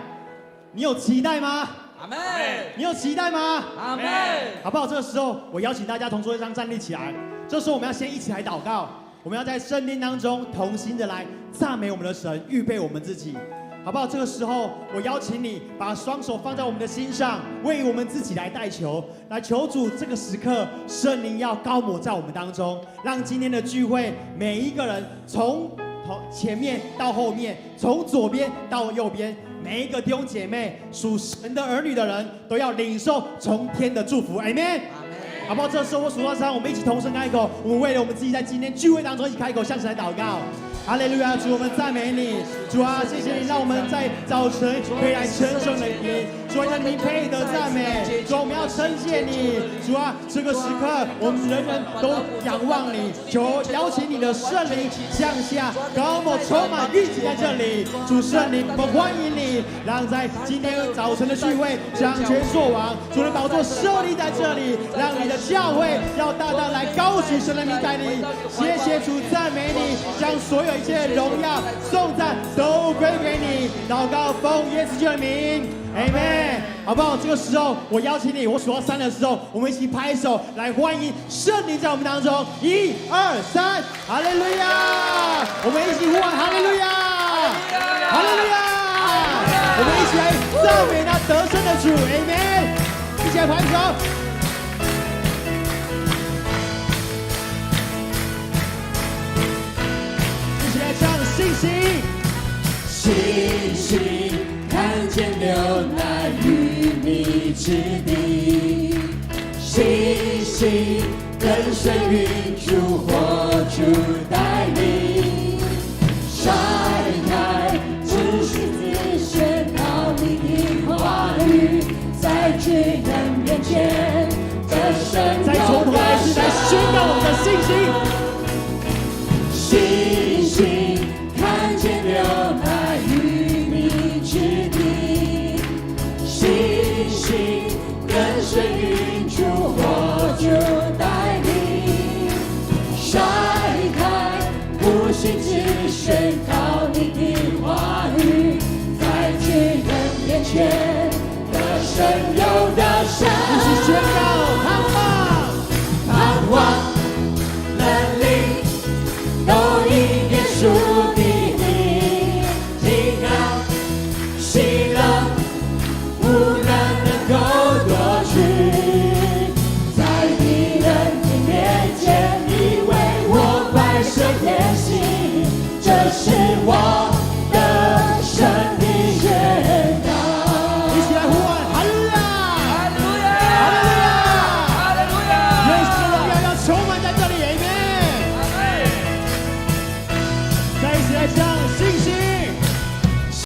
你有期待嗎？阿門。你有期待嗎？阿門。好不好？這個時候，我邀請大家從座位上站立起來。這時候，我們要先一起來禱告。我們要在聖殿當中同心的來讚美我們的神，預備我們自己，好不好？這個時候，我邀請你把雙手放在我們的心上，為我們自己來代求，來求主。這個時刻，聖靈要膏抹在我們當中，讓今天的聚會每一個人從頭前面到後面，從左邊到右邊，每一個弟兄姐妹屬神的兒女的人都要領受從天的祝福。阿門。好不好？這時候我數到三，我們一起同聲開口。我們為了我們自己在今天聚會當中一起開口向神來禱告。哈利路亞，主，我們讚美你，主啊，謝謝你讓我們在早晨可以來稱頌你的名，主啊，讓你配得讚美，主啊，我們要稱謝你，主啊，這個時刻我們人人都仰望你，求邀請你的聖靈降下，膏抹充滿運行在這裡，主聖靈，我們歡迎你，讓在今天早晨的聚會掌權作王，主的寶座設立在這裡，讓你的教會要大大來高舉神的名在你，謝謝主，讚美你，將所有一切榮耀、頌讚都歸給你。禱告奉耶穌基督的名，Amen，好不好？這個時候，我邀請你，我數到三的時候，我們一起拍手來歡迎聖靈在我們當中。一、二、三，哈利路亞！我們一起呼喊哈利路亞，哈利路亞！我們一起來讚美那得勝的主，Amen！一起來拍手。信心，信心看見流奶與蜜之地，信心跟隨雲柱火柱帶領，甩開知識自宣告你的話語，在巨人面前得勝。再從頭來一次，來宣告我們的信心。信心看見流奶與蜜之地，信心跟隨雲柱火柱帶領，甩開不信只宣告你的話語，在巨人面前得勝又得